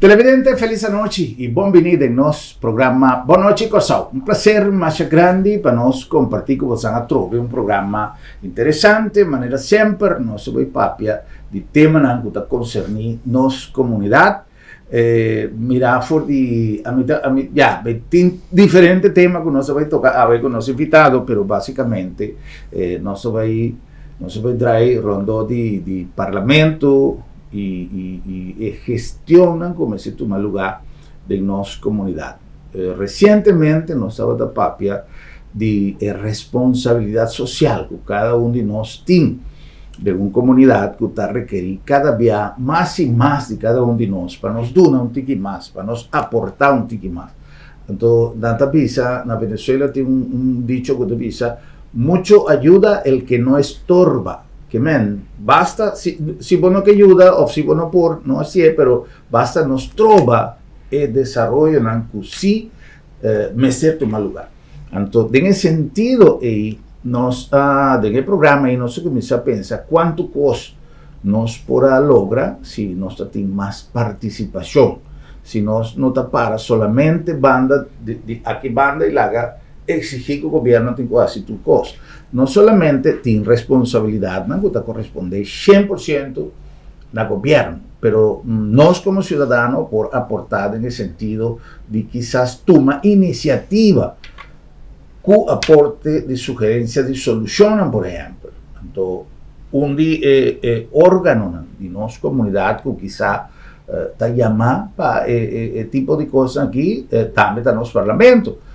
Televidente, felis anochi i bon bini den nos programa Bon Nochi Kòrsou. Un plaser masha grandi pa nos kompartí ku bosan atrobe un programa interesante. Manera semper nos ta bai papia di temanan ku ta konserní nos komunidat. Mira for di a mi ta a mi ya tin diferente tema ku nos ta bai toka awe ku nos invitado, pero básikamente nos ta bai nos ta bai drai rondó di di parlamento. I e gestionnan ku mester tuma lugá den nos komunidat. Resientemente nos tabata papia di e responsabilidat sosial ku kada un di nos tin den un komunidat ku ta rekerí kada bia mas i mas di kada un di nos pa nos duna un tiki mas, pa nos aportá un tiki mas. Anto nan ta bisa, na Venezuela tin un dicho ku ta bisa, Mucho ayuda el que no estorba. Ke men, basta, si, si bo no ke yuda of si bo no por, no hasié, pero basta no stroba e desaroyonan ku si mester tuma lugá. Anto, den e sentido ei, nos a, den e programa ei nos a kuminsá pensa kuantu kos nos por a logra si nos ta tin mas partisipashon, si nos no ta para solamente banda di, di aki banda i laga Exigí ku gobierno tin ku hasi tur kos. No solamente tin responsabilidatnan ku ta korespondé 100% na gobierno, pero nos komo siudadano por aportá den e sentido di kisas tuma inisiativa ku aporte di sugerensia di solushonnan, por ehèmpel. Anto un di e órganonan di nos komunidat ku kisa ta yamá pa e tipo di kosnan aki tambe ta nos parlamento.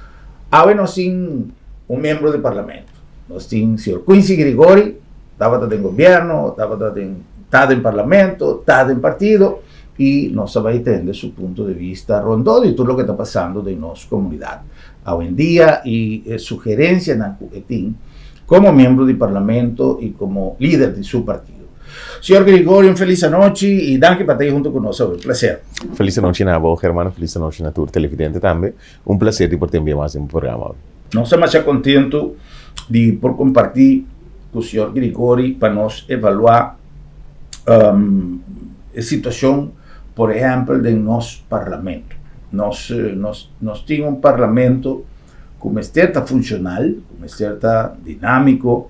Awe nos tin un miembro di parlamento. Nos tin señor Quincy Grigori, tabata den gobierno, tabata den, ta den parlamento, ta den partido y nos a bay tende su punto de vista rondó di tur loke ta pasando den nos comunidad awendia y e sugerencianan cu e tin como miembro di parlamento y como lider di su partido. Señor Grigori, un feliz anochi y danki pa ta hunto cu nos awe. Un placer. Feliz anochi na bo, Germano. Feliz anochi na tur televidente tambe. Un placer di por ten bia mas den bo programa awe. Nos ta masha contento di por comparti cu señor Grigori pa nos evalua e situacion por ehempel den nos parlamento. Nos nos nos tin un parlamento cu mester ta funcional, cu mester ta dinamico,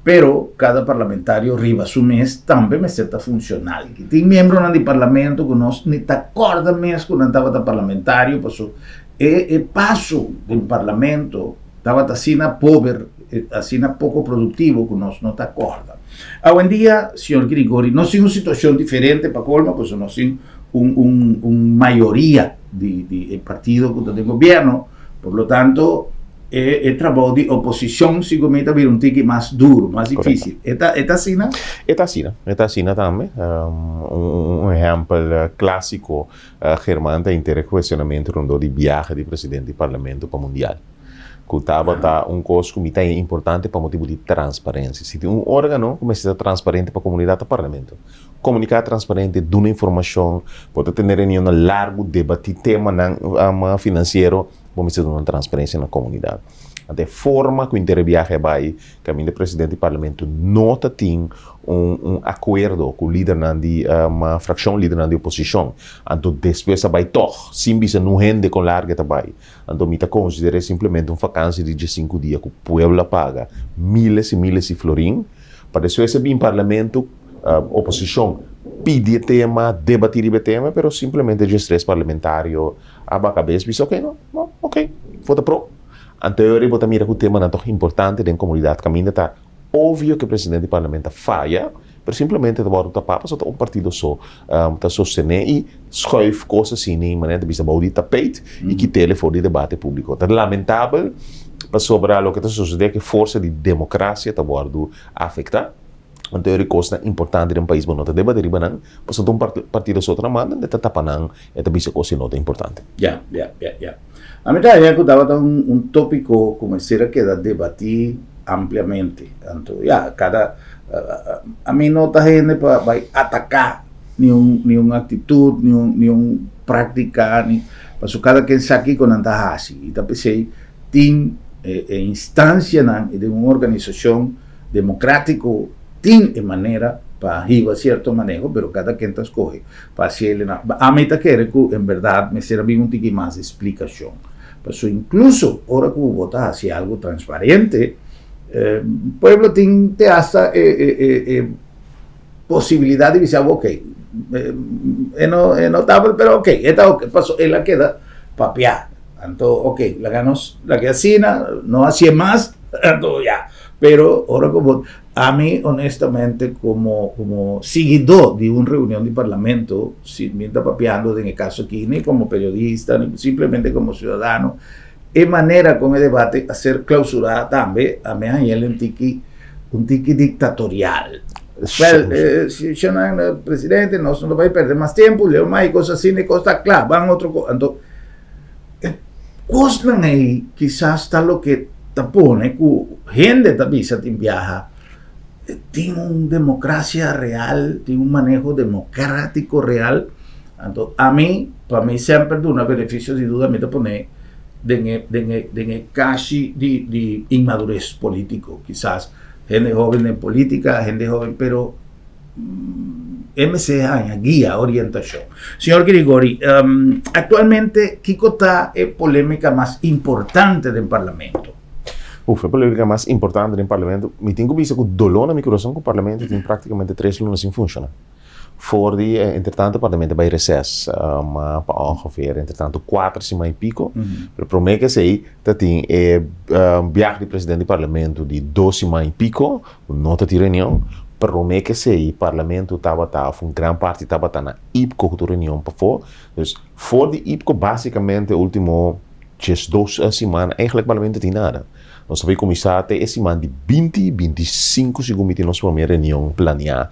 Pero kada parlamentario riba su mes tambe mester ta funcional. Ki tin miembronan di parlamento ku nos ni ta kòrda mes ku nan tabata parlamentario paso e e paso den parlamento tabata asina pober, asina poko produktivo ku nos no ta kòrda. Awendia, señor Grigori, nos tin un situashon diferente pa kolmo paso nos tin un un un mayoria di di e partido ku ta den gobierno, por lo tanto, E e trabou di oposicion sigur mi ta bira un tiki mas duro, mas dificil. E ta e ta asina? E ta asina, e ta asina tambe. Un un ehempel clasico, German ta inter e cuestionamento rondó di biahe di presidente di parlamento pa mundial, cu tabata un cos cu mi ta haña importante pa motibu di transparencia. Si tin un organo cu mester ta transparente pa comunidad ta parlamento. Comunica transparente, duna informacion, por ta tene reunionnan largo, debati temanan financiero. Bo mester duna un transparencia na comunidad. Anto e forma cu inter e biahe a bay, caminda e presidente di parlamento no ta tin un un acuerdo cu lidernan di fraccion, lidernan di oposicion. Anto despues a bay tog, sin bisa nun hende con larga e ta bay. Anto mi ta considera simplemente un vakantie di diescinco dia cu pueblo a paga miles y miles di florin pa despues a bin parlamento, oposicion pidi e tema, debati riba e tema, pero simplemente diestres parlamentario A baka bes bisa ok no, no, ok, vota pro. Anto e ora bo ta mira ku temanan toch importante den komunidat kaminda ta obvio ku e presidente di parlamento a faya, pero simplemente ta wòrdu tapá pasobra ta un partido so ta sostené i schuif kos asina i manera ta bisa bou di tapeit i kit'el for di debate públiko. Ta lamentabel pasobra loke ta sosodé ku e forsa di demokrasia ta wòrdu afektá. Anto e kosnan importante den pais bo no ta debati riba nan, pasobra ta un partido so ta na manda, e ta tapa nan, e ta bisa kos si no ta importante. Ya, ya, ya, ya. A mi ta haña ku tabata un un tópiko ku mester a keda debatí ampliamente. Anto ya, kada a mi no ta hende pa bai ataká niun niun aktitut, niun niun práktika, ni pasobra kada ken sa kiko nan ta hasi. I ta p'esei tin e e instansianan i den un organisashon. Democratico tin e manera Pa hiba cierto maneho, pero cada ken ta scoge pa haci el na. Ami ta kere cu en berdad mester a bin un tiki mas explicacion. Paso incluso ora cu bo ta haci algo transparente, pueblo tin te hasta e e e posibilidad di bisa ok, e no e no ta pero ok, e ta ok, paso el a keda papia. Anto ok, laga nos laga asina, no haci'e mas, anto ya. Pero ora cu bo Ami honestamente como como siguidó di un reunion di parlamento, si mi ta papiando den e caso aki ni como periodista ni simplemente como ciudadano, e manera con e debate a ser clausurá tambe a mi a haña el un tiki un tiki dictatorial. Wel, si shonnan presidente nos no ta bai perde mas tempo, leo mas y cos asina y cos ta cla, ban otro cos. Anto E kosnan ei kisas ta loke ta pone ku hende ta bisa tin biaha tin un demokrasia real, tin un maneho demokratiko real. Anto ami, pa mi semper duna benefisio di duda mi ta pone den e den e den e kashi di di inmadures politiko. Kisas hende hoben den politika, hende hoben pero MC haña guia, orientashon. Señor Grigori, aktualmente kiko ta e polémika mas importante den Parlamento? Uf, e polémika mas importante den Parlamento, mi tin ku bisa ku doló na mi kurason ku Parlamento tin práktikamente tres luna sin funshoná. For di entretanto Parlamento bai reses pa ongeveer entretanto kuater siman i piko, pero promé ku esei ta tin e biahe di presidente di Parlamento di dos siman i piko, Ku no ta tin reunion. Promé ku esei, Parlamento tabata, òf un gran parti tabata na IPCO ku tur reunion pafó. Dus, for di IPCO básikamente último diesdos siman eigentlik Parlamento tin nada. Nos ta bai kuminsá te e siman di binti, 25 segun mi tin nos promé reunion planiá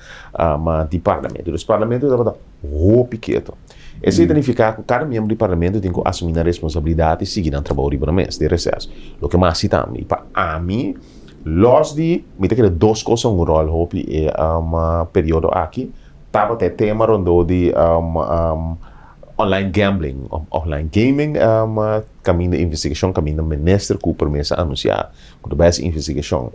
di Parlamento. Dus Parlamento tabata hopi ketu. Esei ta nifiká ku kada miembro di Parlamento tin ku asumí nan responsabilidat i sigui nan trabou riba nan mes den reses. Loke mas si tambe. I pa ami. Los di, mi ta kere dos kos a un ròl hopi e periodo aki, tabata e tema rondó di online gambling òf online gaming, kaminda investigashon, kaminda Minister Cooper mes a anunsiá ku ta bai hasi investigashon.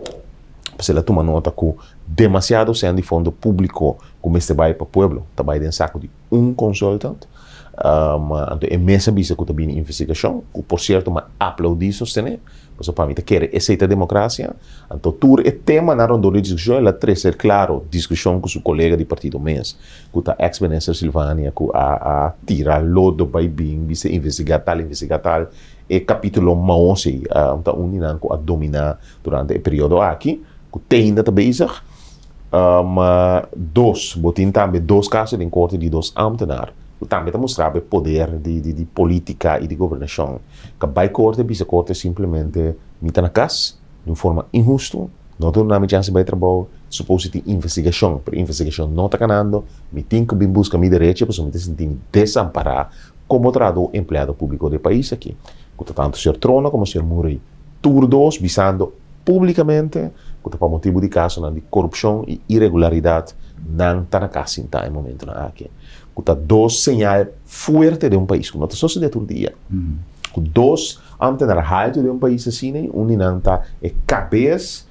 Pasobra el a tuma nota ku demasiado sèn di fondo públiko ku mester bai pa pueblo ta bai den saku di un consultant. Anto e mes a bisa ku ta bini investigashon, ku por sierto mi a aplaudí sostené. Pasobra pa mi ta kere esei ta demokrasia. Anto tur e temanan rondó di diskushon el a trese klaro diskushon ku su kolega di partido mes, ku ta eks minister Silvania ku a a tira lodo bai bin bisa investigá tal investigá tal. E kapítulo maos ei ta un di nan ku a dominá durante e periodo aki, ku te ainda ta bezig. Dos, bo tin tambe dos kaso den korte di dos ámtenar ku tambe ta mustra bo e poder di di polítika i di gobernashon. Ka bai korte bisa korte simplemente mi ta na kas di un forma inhustu, no ta duna mi chance bai trabou, suppose si tin investigashon pero investigashon no ta kanando, mi tin ku bin buska mi derecho pasobra mi ta sinti mi desampará komo trahadó empleado públiko di e pais aki, ku ta tantu señor Trona komo señor Murray tur dos bisando públikamente ku ta pa motibu di kasonan di korupshon i iregularidat nan ta na kas sintá e momentunan aki. Ku ta dos señal fuerte den un pais ku no ta sosodé tur dia. Ku dos ámtenar haltu den un pais asina i un di nan ta e kabes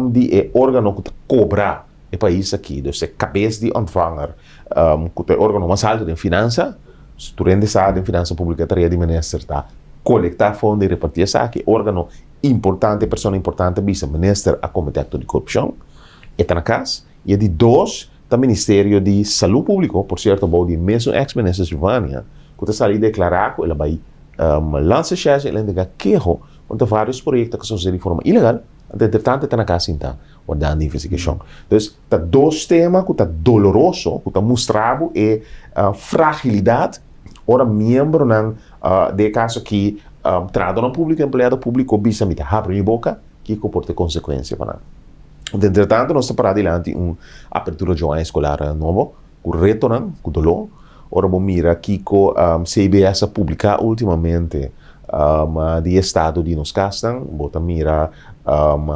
di e órgano ku ta kobra e pais aki, dus e kabes di ontvanger ku ta e órgano mas haltu den finansa, tur hende sa den finansa públiko e tarea di minister ta kolektá fondo i repartí esaki, órgano importante, e persona importante a bisa minister a kometé akto di korupshon, e ta na kas, i e di dos ta Ministerio di Salú Públiko, por sierto bou di e mesun eks minister Silvania, ku ta sali deklará ku el a bai Landsrecherche el a entregá keho kontra vários proyekto ku a sosodé di forma ilegal, anto entretanto e ta na kas sintá wardando investigashon. Dus ta dos tema ku ta doloroso, ku ta mustra bo e fragilidat ora miembronan, den e kaso aki trahadónan públiko, empleado públiko bisa mi ta habri mi boka, kiko por ta e konsekuensia pa nan. Entretanto nos ta pará dilanti un apertura dje un aña eskolar nobo, ku retonan, ku doló. Ora bo mira kiko CBS a publiká últimamente di e estado di nos kasnan, bo ta mira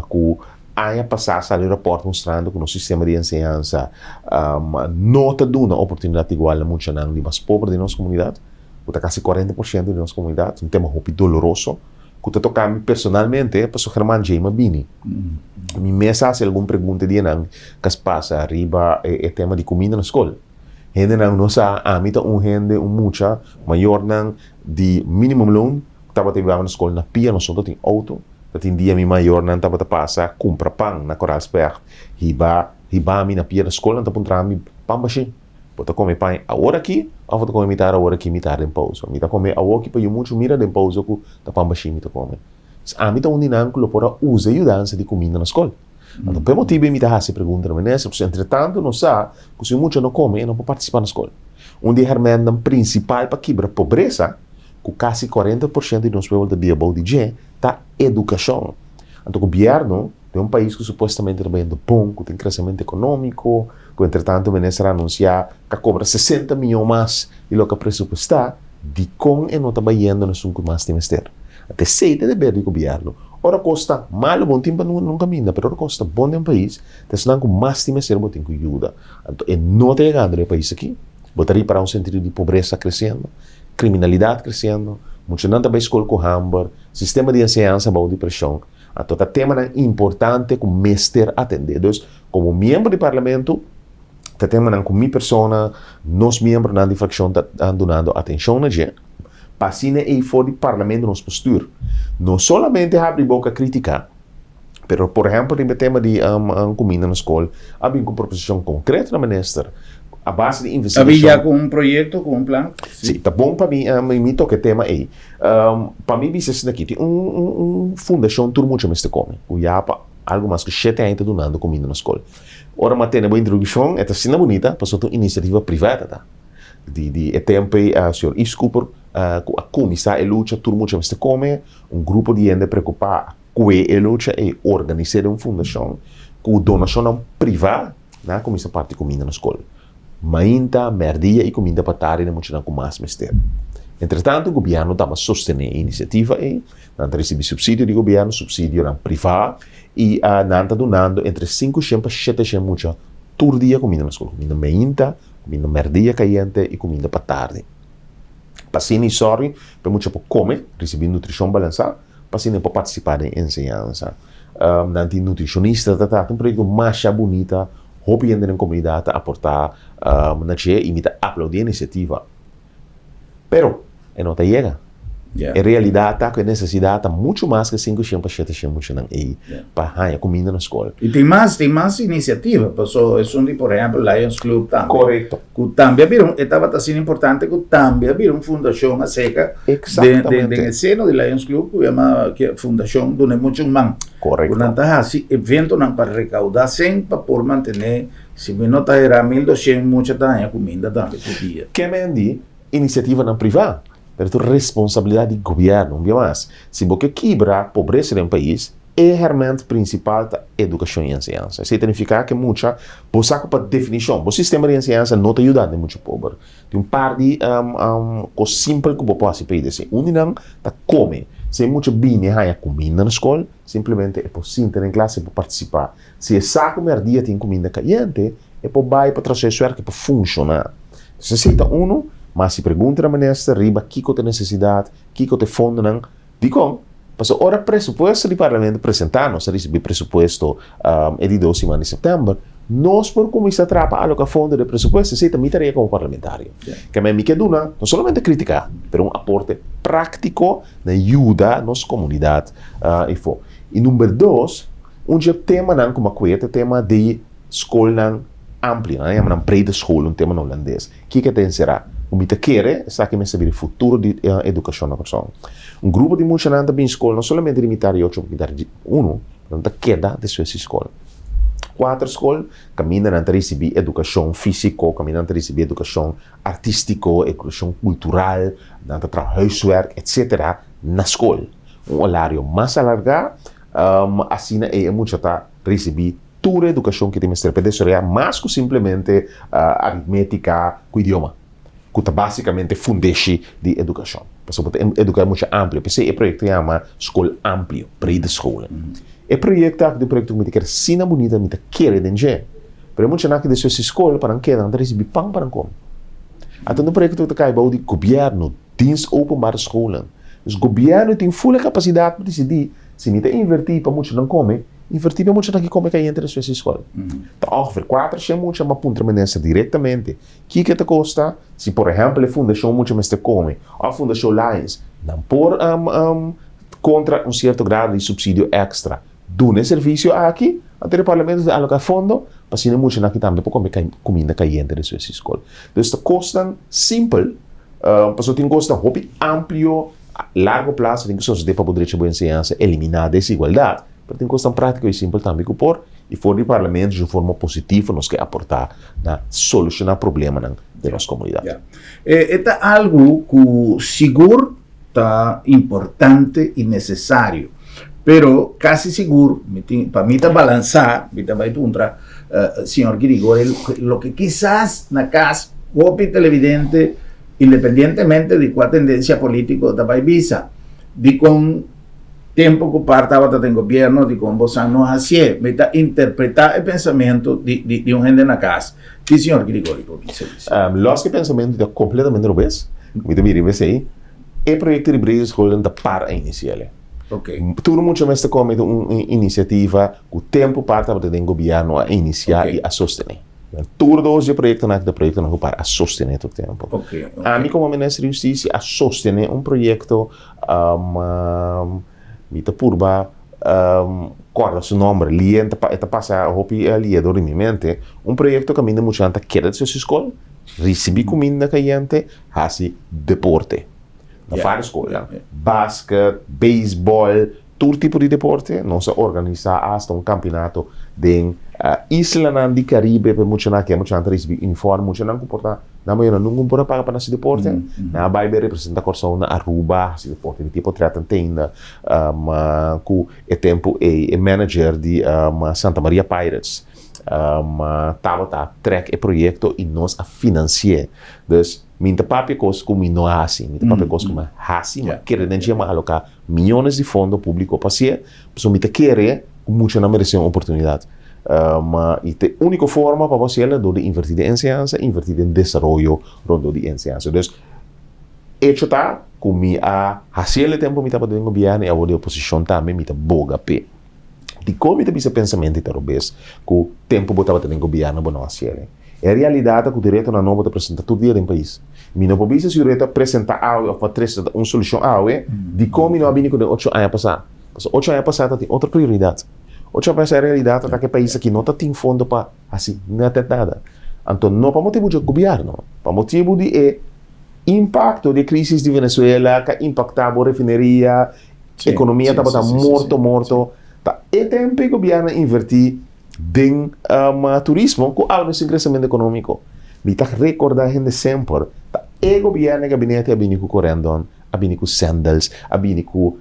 ku aña pasá sali un rapòrt mustrando ku nos sistema di enseñansa no ta duna oportunidat igual na muchanan di mas pober di nos komunidat, ku ta kasi 40% di nos komunidat. Un tema hopi doloroso. ku ta toka mi personalmente, pasobra German djei m'a bini. Mi mes a hasi algun pregunta di enan kas pasa riba e tema di kuminda na skol. Hendenan no sa, ami ta un hende, un mucha, mayornan di minimumloon ku tabata biba na skol na pia, nos no ta tin outo. Ta tin dia mi mayornan tabata pasa kumpra pan na Koraalspecht, hiba hiba mi na pia na skol, nan ta puntra mi, Pan bashin? Bo ta kome pan awor aki òf bo ta kome mitar awor aki mitar den pousa? Mi ta kome awoki pa yu muchu mira den pousa ku ta pan bashí mi ta kome. Pues ami ta un di nan ku lo por a usa e yudansa di kuminda na skol. Anto p'e motibu ei mi ta hasi e pregunta na minister, pasobra entretantu nos sa ku si un mucha no kome e no por partisipá na skol. Un di e hèrmèntnan prinsipal pa kibra pobresa, ku kasi 40% di nos pueblo ta biba bou di dje, ta edukashon. Anto gobièrnu Den un pais ku supuestamente ta bayendo bon, ku tin kresementu ekonómiko, ku entretantu minister a anunsiá ku a kobra 60 mion mas di loke a presupuestá, dikon e no ta bayendo na esun ku mas tin mester? Anto esei ta deber di gobièrnu. Ora kos ta malu bon tin pa nun kaminda, pero ora kos ta bon den un pais, ta esnan ku mas tin mester bo tin ku yuda. Anto e no ta yegando den e pais aki. Bo ta ripará un sentido di pobresa kresiendo, kriminalidat kresiendo, muchanan ta bai skol ku hamber, sistema di enseñansa bou di preshon. Anto ta temanan importante ku mester atendé. Dus, komo miembro di Parlamento, ta temanan ku mi persona, nos miembronan di frakshon ta dunando atenshon na dje, pa asina ei for di Parlamento nos por stuur. No solamente habri boka kritiká, pero por ehèmpel riba e tema di kuminda na skol, a bin ku proposishon konkreto na minister a base di investigashon. A bin ya ku un proyekto, ku un plan? Si, ta bon pa mi mi toka e tema ei. Pa mi bisa esaki aki, tin un fundashon tur mucha mester kome, ku ya pa algu mas ku shete aña ta dunando kuminda na skol. Ora mi a tene bo introdukshon, e ta asina bunita, pasobra ta un inisiativa privá ta ta. Di di e tempu ei señor Yves Cooper ku a kuminsá e lucha tur mucha mester kome, un grupo di hende preokupá a kue e lucha ei, organis'é den un fundashon ku donashonnan privá, nan a kuminsá parti kuminda na skol. Mainta, mèrdia i kuminda pa tardi na muchanan ku mas mester. Entretantu, gobièrnu taba sostené e inisiativa ei. Nan ta risibí supsidio di gobièrnu, supsidionan privá, i nan ta dunando entre 500 pa 700 mucha tur dia kuminda na skol, kuminda mainta, kuminda mèrdia kayente i kuminda pa tardi. Pa asina i sòri pa e mucha por kome, risibí nutrishon balansá, pa asina e por partisipá den enseñansa. Nan tin nutrishonista ta trata un proyekto masha bunita, hopi hende den komunidat ta aportá na dje i mi ta aplaudí e inisiativa. Pero e no ta yega. E realidat ta ku e nesesidat ta muchu mas ku e 500 pa 700 muchanan ei pa haña kuminda na skol. I tin mas, tin mas inisiativa, paso esun di por ehèmpel Lions Club tambe. Korekto. Ku tambe a bira un, e tabata asina importante ku tambe a bira un fundashon aserka den den e seno di Lions Club ku yama Fundashon Duna e Mucha un Man. Korekto. Ku nan ta hasi eventonan pa rekaudá sèn pa por mantené, si mi no ta erá, 1200 mucha ta haña kuminda tambe tur dia. Kemen di inisiativanan privá, pero ta un responsabilidat di gobièrnu. Un bia mas, si bo ke kibra pobresa den pais, e hèrmènt prinsipal ta edukashon i enseñansa. Esei ta nifiká ku e mucha, bo sa ku pa definishon, bo sistema di enseñansa no ta yuda den mucha pober. Tin un par di kos simpel ku bo por hasi pa yuda esei. Un di nan ta kome. Si e mucha bini e haña kuminda na skol, simplemente e por sinta den klas, e por partisipá. Si e sa ku mèrdia tin kuminda kayente, e por bai pa tras'é suerte, e por funshoná. Entonces esei ta unu, ma si pregunta na minister riba kiko ta e nesesidat, kiko ta e fondonan, Dikon? Pasobra ora presupuesto di Parlamento presentá, nos a risibí presupuesto e di dos siman di sèptèmber, nos por kuminsá traha pa aloká fondo den presupuesto. Esei ta mi tarea komo parlamentario. Kemey mi ke duna no solamente kritiká, pero un aporte práktiko na yuda nos komunidat efo. I number dos, un dje temanan ku mi a kuia ta e tema di skolnan amplio, nan a yama nan brede school, un tema na hulandes. Kiko e ta enserá? Ku mi ta kere esaki mester bira e futuro di edukashon na Kòrsou. Un grupo di muchanan ta bin skol no solamente di mitar di ocho pa mitar di unu, pero nan ta keda despues di skol. Kuater skol kaminda nan ta risibí edukashon físiko, kaminda nan ta risibí edukashon artístiko, edukashon kultural, nan ta traha huiswerk, etsetera, na skol. Un orario mas alargá, asina ei e mucha ta risibí Tur e edukashon ki tin mester pa e desaroyá mas ku simplemente aritmétika ku idioma, ku ta básikamente fundeshi di edukashon. Pasobra bo ta eduká e mucha amplio. P'esei e proyekto yama Skol Amplio, Brede Scholen. E proyekto aki ta un proyekto ku mi ta kere asina bunita, mi ta kere den dje. Pero e muchanan aki despues di skol, pa nan keda, nan ta risibí pan pa nan kome. Anto un proyekto ku ta kai bou di gobièrnu, Dienst Openbare Scholen. Dus gobièrnu tin ful e kapasidat pa disidí si mi ta invertí pa muchanan kome, invertí pa muchanan ki kome kayente despues di skol. Ta òngeveer kuater shen mucha m'a puntra minister direktamente kiko e ta kosta si por ehèmpel e fundashon Mucha Mester Kome òf Fundashon Lions nan por kontra un sierto grado di supsidio èkstra duna e servisio aki, anto e parlamento ta aloká fondo pa asina e muchanan aki tambe por kome kuminda kayente despues di skol. Dus ta kosnan simpel, pasobra tin kosnan hopi amplio, a largo plaso tin ku sosodé pa bo drecha bo enseñansa, eliminá desigualdat, pero tin kosnan práktiko i simpel tambe ku por, i for di parlamento di un forma positivo nos ke aportá na solushoná problemanan den nos komunidat. Ya. E ta algu ku sigur ta importante i nesesario. Pero kasi sigur mi tin, pa mi ta balansá, mi ta bai puntra señor Grigori loke kisas na kas hopi televidente, independientemente di kua tendensia polítiko ta bai bisa, dikon tempu ku par tabata den gobièrnu, dikon bosan no hasié. Mi ta interpretá e pensamentu di di un hende na kas. Ki señor Grigori por bisa di esei? Los ki pensamentu ta kompletamente robes, mi ta bira esei. E proyekto di Brede Scholen ta par a inisi'el. Tur mucha mester kome ta un inisiativa ku tempu par tabata den gobièrnu a inisiá i a sostené. Tur dos di e proyektonan aki ta proyektonan ku par a sostené tur tempu. Ami komo Minister di Hustisia a sostené un proyekto, mi ta purba kòrda su nòmber, Lien ta e ta pasa hopi lia dor di mi mente, un proyekto kaminda muchanan ta keda despues di skol, risibí kuminda kayente, hasi deporte na varios skolnan, basket, beisbòl, tur tipo di deporte. Nos a organisá asta un kampionato den islanan di Karibe pa e muchanan aki. E muchanan ta risibí uniform, muchanan ku por ta nan mayornan nunka por a paga pa nan hasi deporte. Nan a bai bai representá Kòrsou na Aruba, hasi deporte di tipo trèt te ainda ku e tempu ei e manager di Santa Maria Pirates tabata trèk e proyekto i nos a finansi'é. Dus, mi ta papia kos ku mi no a hasi, mi ta papia kos ku mi a hasi, mi a kere den dje, mi a aloká miyones di fondo públiko pa hasié, pasobra mi ta kere ku muchanan meresé un oportunidat. I ta e úniko forma pa bo hasiel ta dor di invertí den enseñansa, invertí den desaroyo rondó di enseñansa. Dus, echo ta ku mi a hasiel e tempu mi tabata den gobièrnu i awor den oposishon tambe mi ta boga p'e. Dikon mi ta bisa pensamentu i ta robes ku tempu bo tabata den gobièrnu bo no hasi el? E realidat ta ku di retonan nobo ta presentá tur dia den pais. Mi no por bisa si un reto a presentá awe òf a trese un solushon awe, dikon mi no a bini ku den ocho aña pasá? Pasobra ocho aña pasá ta tin otro prioridat. Ocho aña pasá e realidat ta ta ku e pais aki no ta tin fondo pa hasi nèt nada. Anto no pa motibu dje gobièrnu, pa motibu di e impakto di e krisis di Venezuela ku a impaktá bo refineria, Ekonomia tabata morto morto. Ta e tempu e gobièrnu a invertí den turismo ku awe nos tin kresementu ekonómiko. Mi ta rekordá hende semper, ta e gobièrnu e gabinete a bini ku Corendon, a bini ku Sandals, a bini ku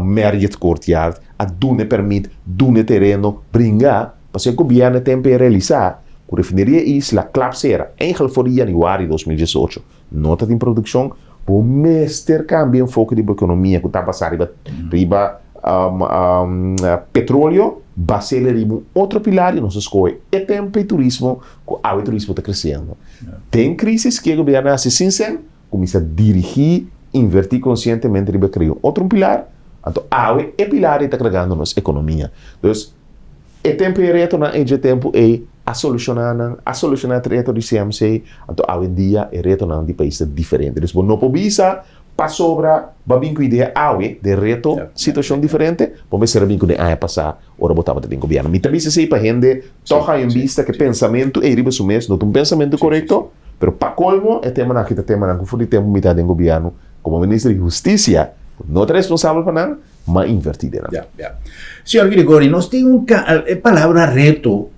Marriott Courtyard, a duna e pèrmit, duna e tereno, bringa pasobra e gobièrnu e tempu ei a realisá ku refineria Isla klap sera, eigentlik for di yanüari 2018. No ta tin produccion, bo mester cambia enfoke di bo economia cu ta basa riba riba petroleo, basele riba un otro pilar y nos a scoge e tempo y turismo cu awe turismo ta creciendo. Den crisis ke gobierno a haci sin sen? Cuminsa dirigi, inverti conscientemente riba crea un otro pilar, anto awe e pilar ey ta cargando nos economia. Dus, E tempu e retonan ei dje tempu ei a solushoná nan, a solushoná e reto di CMC, anto awendia e retonan di pais ta diferente. Dus bo no por bisa pasobra bo a bin ku idea awe den reto situashon diferente, bo mester a bin ku den aña pasá ora bo tabata den gobièrnu. Mi ta bisa esei pa hende tòg haña un bista ku e pensamentu ei riba su mes no ta un pensamentu korekto, pero pa kolmo e temanan aki ta temanan ku for di tempu mi ta den gobièrnu komo minister di hustisia no ta responsabel pa nan, ma invertí den nan. Ya, ya. Señor Grigori, nos tin un ka, e palabra reto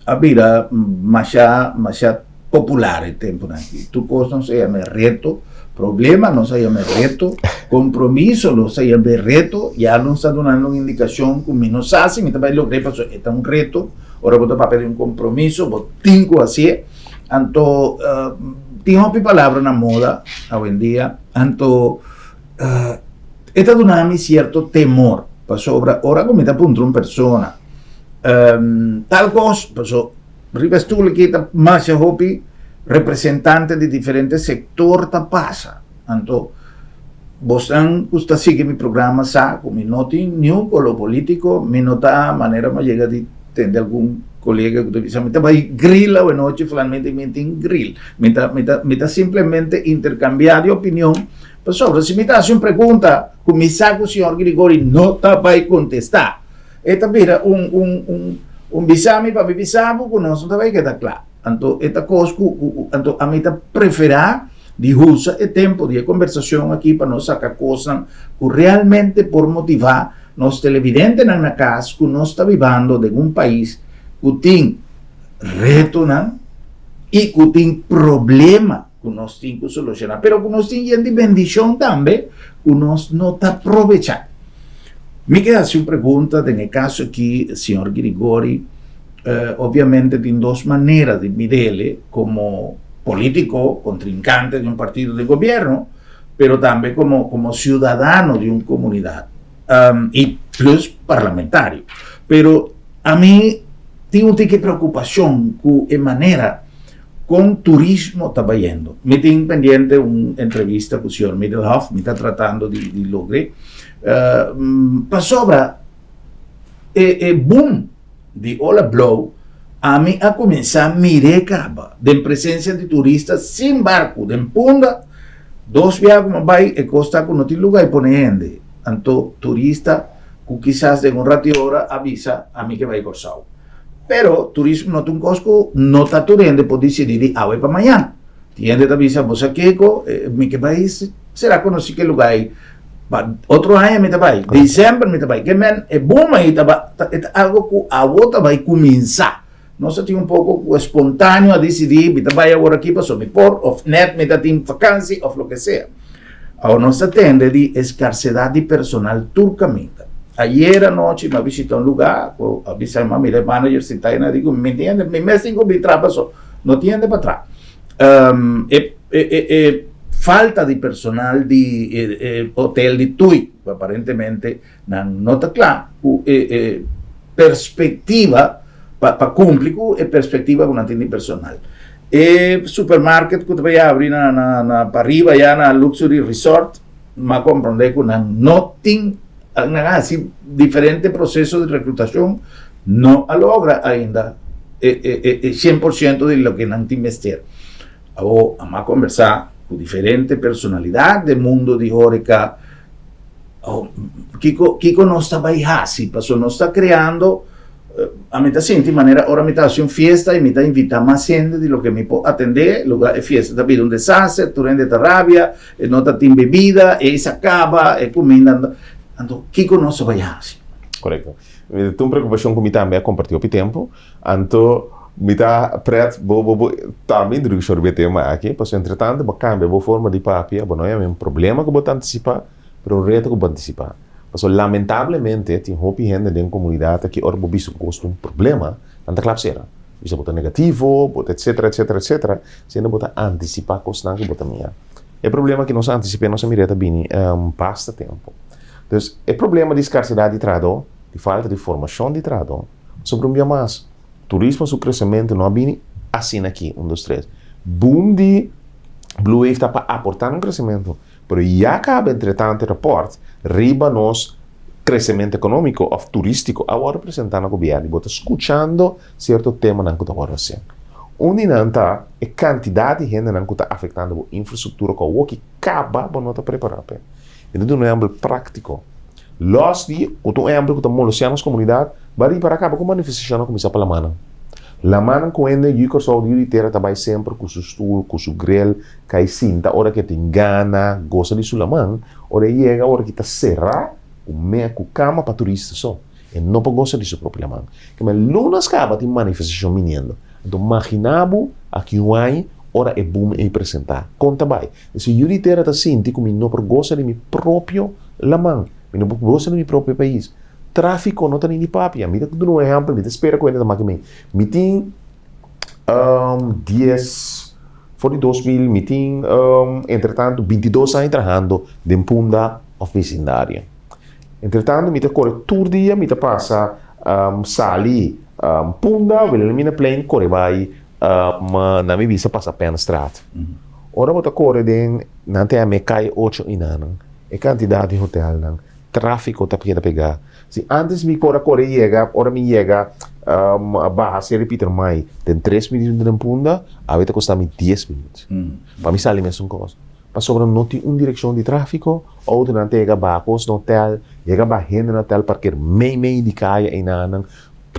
a bira masha, masha popular e tempunan aki. Tur kos nos a yama reto, problema nos a yama reto, kompromiso nos a yama reto, ya nos ta dunando un indikashon ku mi no sa si mi ta bai logr'é pasobra e ta un reto. Ora bo ta papia di un kompromiso bo tin ku hasié. Anto tin hopi palabra na moda awendia, anto E ta duna mi sierto temor, pasobra ora ku mi ta puntra un persona tal kos, paso riba e stul aki ta masha hopi representante di diferente sektor ta pasa. Anto. Bosnan ku ta sigui mi programa sa ku mi no tin niun kolo polítiko, mi no ta manera mi a yega di tende algun kolega ku ta bisa mi ta bai grill awenochi fulanmente mi tin grill. Mi ta mi ta mi ta simplemente interkambiá di opinion pasobra si mi ta hasi un pregunta ku mi sa ku señor Grigori no ta bai kontestá e ta bira un un un un bisa mi pa mi bisa bo ku nos no ta bai keda kla. Anto e ta kos ku ku anto ami ta preferá di usa e tempo di e kombersashon aki pa nos saka kosnan ku realmente por motivá nos televidentenan na kas ku nos ta bibando den un pais ku tin retonan i ku tin problema ku nos tin ku solushoná, pero ku nos tin yen di bendishon tambe ku nos no ta probechá. Mi ke hasi un pregunta den e kaso aki, señor Grigori. Obviamente tin dos manera di midele como politico, contrincante di un partido di gobierno, pero tambe como como ciudadano di un comunidad y plus parlamentario. Pero ami tin un tiki preocupacion cu e manera con turismo ta bayendo. Mi tin pendiente un entrevista cu señor Middelhof, mi ta tratando di di logre, pasobra e e boom di Ola Blou, ami a kuminsá mir'é kaba den presensia di turista sin barku den Punda. Dos bia ku mi a bai e kos ta ku no tin lugá i pone hende. Anto turista ku kisas den un ratu i ora a bisa ami ke bai Kòrsou. Pero turismo no ta un kos ku no ta tur hende por disidí di awe pa mañan. Tin hende ta bisa bo sa kiko mi ke bai sera konosí ke lugá ei. Pa otro aña mi ta bai, december mi ta bai. Ke men e boom ei ta e ta algo ku awo ta bai kuminsá. Nos a tin un poko ku espontaneo a disidí mi ta bai awor aki pasobra mi por òf nèt mi ta tin fakansi òf loke sea. Awor nos ta tende di eskarsedat di personal tur kaminda. Ayer anochi mi a bishita un lugá ku a bisa mi a mira e manager sintá ei na di ku mi tin hende mi mes tin ku bin traha pasobra no tin hende pa traha. E e falta di personal di e hotel di Tui, ku aparentemente nan no ta kla ku e e perspektiva pa pa kumpli ku e perspektiva ku nan tin di personal. E supermarket ku ta bai abri na na na pariba ya na Luxury Resort, m'a komprondé ku nan no tin nan a hasi diferente proseso di reklutashon, no a logra ainda e e e 100% di loke nan tin mester. Awor a m'a kombersá ku diferente personalidat den mundo di horeca. Kiko kiko nos ta bai hasi? Pasobra nos ta kreando, ami ta sinti manera ora mi ta hasi un fiesta i mi ta invitá mas hende di loke mi por atendé, lugar e fiesta ta bira un desaster, tur hende ta rabia, e no ta tin bebida, e sa kaba, e kuminda. Anto kiko nos ta bai hasi? Korekto. Mi ta un preokupashon ku mi tambe a kompartí hopi tempu. Anto mi ta pret bo bo bo tambe introdukshon riba e tema aki, pasobra entretanto bo kambia bo forma di papia, bo no yama un problema ku bo ta antisipá, pero un reto ku bo antisipá. Pasobra lamentablemente tin hopi hende den komunidat aki ora bo bisa ku kos ta un problema, nan ta klap sera. Bisa bo ta negativo, bo ta etsetera etsetera etsetera, siendo bo ta antisipá kosnan ku bo ta mira. E problema ki nos a antisip'é nos a mir'é ta bini basta tempu. Dus e problema di skarsedat di trahadó, di falta di formashon di trahadó, Sobre un bia mas, turismo su kresementu no a bini asina aki, un dos tres. Boom di Blue Wave ta pa aportá na un kresementu, pero ya kaba entretantu e rapòrt riba nos kresementu ekonómiko òf turístiko a wòrdu presentá na gobièrnu i bo ta skuchando sierto temanan ku ta wòrdu hasié. Un di nan ta e kantidat di hendenan ku ta afektando bo infrastruktura ku awoki kaba bo no ta prepará p'e. Mi ta duna un ehèmpel práktiko. Lòs di ku ta un ehèmpel ku ta molestiá nos komunidat, ba ripará kaba ku manifestashonnan kuminsá pa lamannan. Lamannan ku hende yu Kòrsou di yu di tera ta bai semper ku su stul, ku su grel, kai sinta ora ku e tin gana, gosa di su laman. Ora e yega, ora ki ta será ku me ku kama pa turista so. E no por gosa di su propio laman. Keme lunas kaba tin manifestashon biniendo. Anto maginá bo aki un aña ora e boom ei presentá. Kon ta bai? Si yu di tera ta sinti ku mi no por gosa di mi propio laman, mi no por gosa di mi propio pais. Tráfiko no ta ni di papia. Mi ta duna un ehèmpel, mi ta spera ku hende ta maki mi. Mi tin dies, for di 2000, mi tin entretantu bintidos aña trahando den Punda òf bisindario. Entretantu mi ta kore tur dia, mi ta pasa sali Punda, Wilhelminaplein, kore bai na mi bisa pasa Penstraat. Ora bo ta kore den nan ta yama e kai ocho i nanan. E kantidat di hotelnan, tráfiko ta keda pegá. Si ántes mi por a kore yega, ora mi yega baha Seri Pietermaai den tres minüt den Punda, awe ta kosta mi dies minüt. Pa mi sali mesun kos. Pasobra no tin un direkshon di tráfiko, outonan ta yega baha kos na hotel, yega baha hende na hotel, parker mei mei di kaya einanan,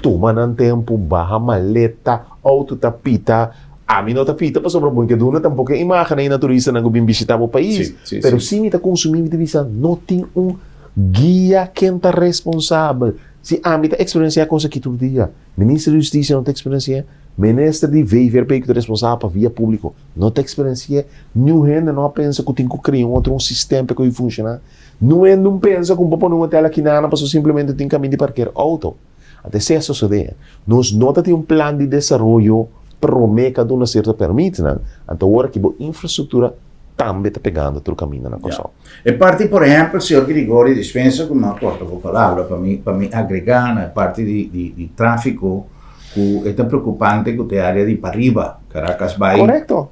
tuma nan tempu, baha maleta, outo ta pita. Ami no ta pita pasobra bo ke duna tampoko e imagen ei na turistanan ku bin bishita bo pais. Pero si mi ta konsumí mi ta bisa no tin un guia ken ta responsabel. Si ami ta eksperensiá kos aki tur dia, Minister di Hustisia no ta eksperensi'é, Minister di VVRP ku ta responsabel pa via públiko no ta eksperensi'é, niun hende no a pensa ku tin ku kria un otro un sistema pa ku e funshoná. Niun hende no pensa ku bo pone un hotel aki nana pasobra simplemente tin kaminda di parker outo. Anto esei a sosodé. Nos no ta tin un plan di desaroyo promé ku a duna sierto pèrmitnan, anto awor aki bo infrastruktura tambe ta pegando tur kaminda na Kòrsou. E parti por ehèmpel, señor Grigori, dispensa ku mi a kòrta bo palabra, pa mi pa mi agregá na e parti di di di tráfiko ku e ta preokupante ku ta e área di pariba, Caracas bai. Korekto.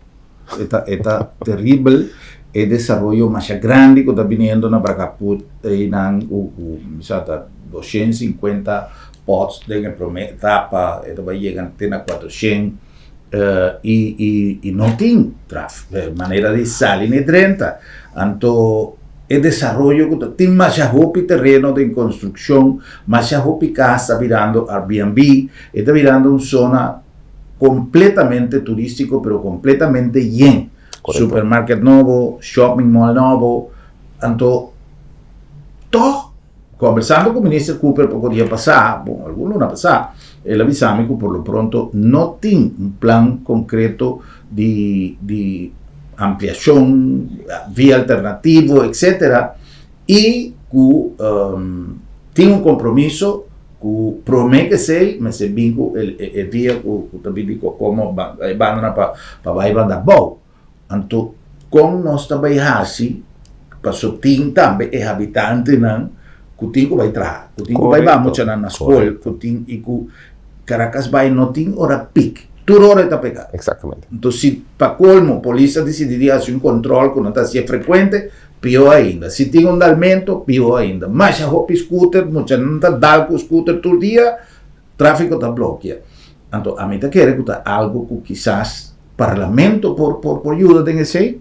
E ta e ta teribel e desaroyo masha grandi ku ta biniendo na Bragaput einan ku ku mi sa ta 250 pots den e prome etapa e ta bai yega te na 400 i i i no tin traf manera di sali ni drenta anto e desaroyo ku ta tin masha hopi tereno den konstrukshon masha hopi kas ta birando Airbnb e ta birando un zona completamente turístico, pero completamente yen. Correcto. Supermarket nobo, shopping mall nobo. Anto, toch, conversando cu minister Cooper poco dia pasá, bon, algun luna pasá, el a bisa mi cu por lo pronto no tin un plan concreto di, di ampliacion, via alternativo, etcetera, y cu um, tin un compromiso Ku promé ku esei mester bin ku e dia ku ta bin di Kokomo e bandanan pa bai banda abou. Anto kon nos ta bai hasi paso tin tambe e habitantenan ku tin ku bai traha, ku tin ku bai baha muchanan na skol, ku tin i ku Caracasbaai no tin ora pik, tur ora e ta pega. Anto si pa kolmo polis a disidí di hasi un kontrol ku no ta hasié frekuente, Pió ainda. Si tin un dalmento, pió ainda. Masha hopi scooter, muchanan ta dal cu scooter tur dia, trafico ta blokia. Anto ami ta kere cu ta algo cu kisas Parlamento por por por yuda den esey.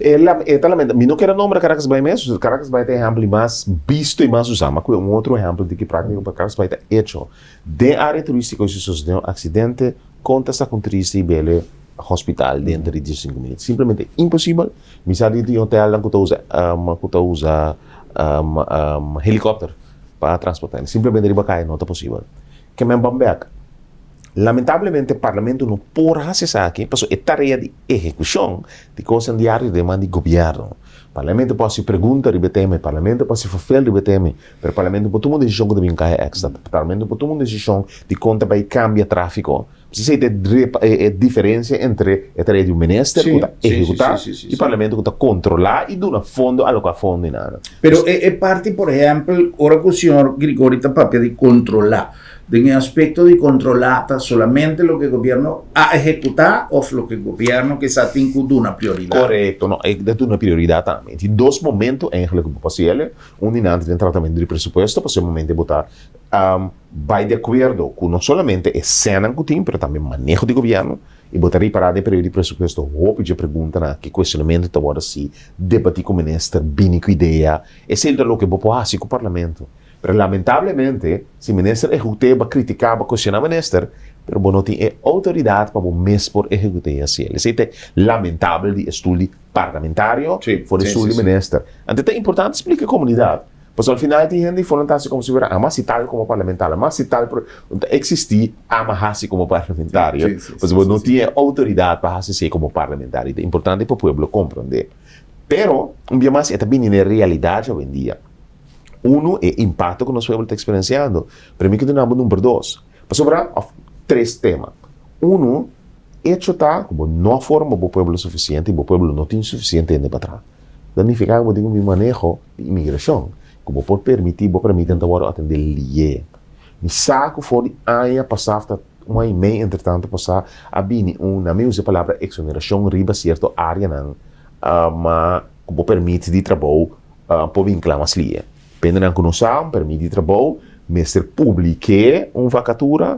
E la e ta lamenta. Mi no kier a nombra Caracas Bay mes, Caracas Bay ta e ehempel di mas bisto y mas usa, ma cu e un otro ehempel di ki practico pa Caracas Bay ta hecho. Den area turistico si sosode un accidente, Kon ta sa ku un triste i bele hospital denter di diesinku minüt? Simplemente imposibel. Mi sa di tin hotelnan ku ta usa ku ta usa helikòpter pa transportá. Simplemente riba kaya no ta posibel. Ke men ban bèk. Lamentablemente parlamento no por hasi esaki pasobra e tarea di ehekushon di kosnan diario ta den man di gobièrnu. Parlamento por hasi pregunta riba e tema, e parlamento por hasi vervel riba e tema, Pero Parlamento por tuma un desishon ku ta bin kaya èkstra. Parlamento por tuma un desishon di kon ta bai kambia tráfiko. Esei ta e diferensia entre e tarea di un minister ku ta ehekutá i Parlamento ku ta kontrolá i duna fondo aloká fondo i nada. Pero e parti por ehèmpel ora ku señor Grigori ta papia di kontrolá, den e aspekto di kontrolá ta solamente loke gobièrnu a ehekutá òf loke gobièrnu kisas tin ku duna prioridat? Korekto, no, e ta duna prioridat tambe. Tin dos momento eigentlik ku bo por hasi el. Un di nan ta den tratamentu di presupuesto, pasobra e momento bo ta bai di akuerdo ku no solamente e sènnan ku tin, pero tambe maneho di gobièrnu, i bo ta ripará den periodo di presupuesto hopi dje preguntanan aki, kuestionamentu ta wòrdu hasi, debatí ku minister, bini ku idea, esei ta loke bo por hasi ku parlamento. Pero lamentablemente, si minister ehekut'é, bo a kritiká, bo a kuestioná minister, pero bo no tin e outoridat pa bo mes por ehekut'é i hasiel. Esei ta e lamentabel di e stul di parlamentario for di stul di minister. Anto ta importante splika e komunidat, pasobra al final tin hende di for nan ta hasi komo si fuera ama hasi tal komo parlamentario, ama hasi tal, pero no ta eksistí ama hasi komo parlamentario, pasobra bo no tin e outoridat pa hasi esei komo parlamentario. Ta importante pa pueblo komprondé. Pero, un bia mas e ta bini na e realidat awendia. Uno, e impakto ku nos pueblo ta eksperensiando, pero mi ke duna bo number dos, pasobra, òf tres tema. Uno, Echo ta ku bo no a forma bo pueblo sufisiente i bo pueblo no tin sufisiente hende pa traha. Ta nifiká ku bo tin un bin maneho di imigrashon ku bo por permití bo permiten ta wòrdu atendé lié. Mi sa ku for di aña pasá òf ta un aña i mei entretantu pasá a bini un, na mi usa e palabra eksonerashon riba sierto áreanan ma ku bo permit di trabou. Por bin klama slie. Pendenan ku no sa, un permit di trabou, mester publik'é un vakatura.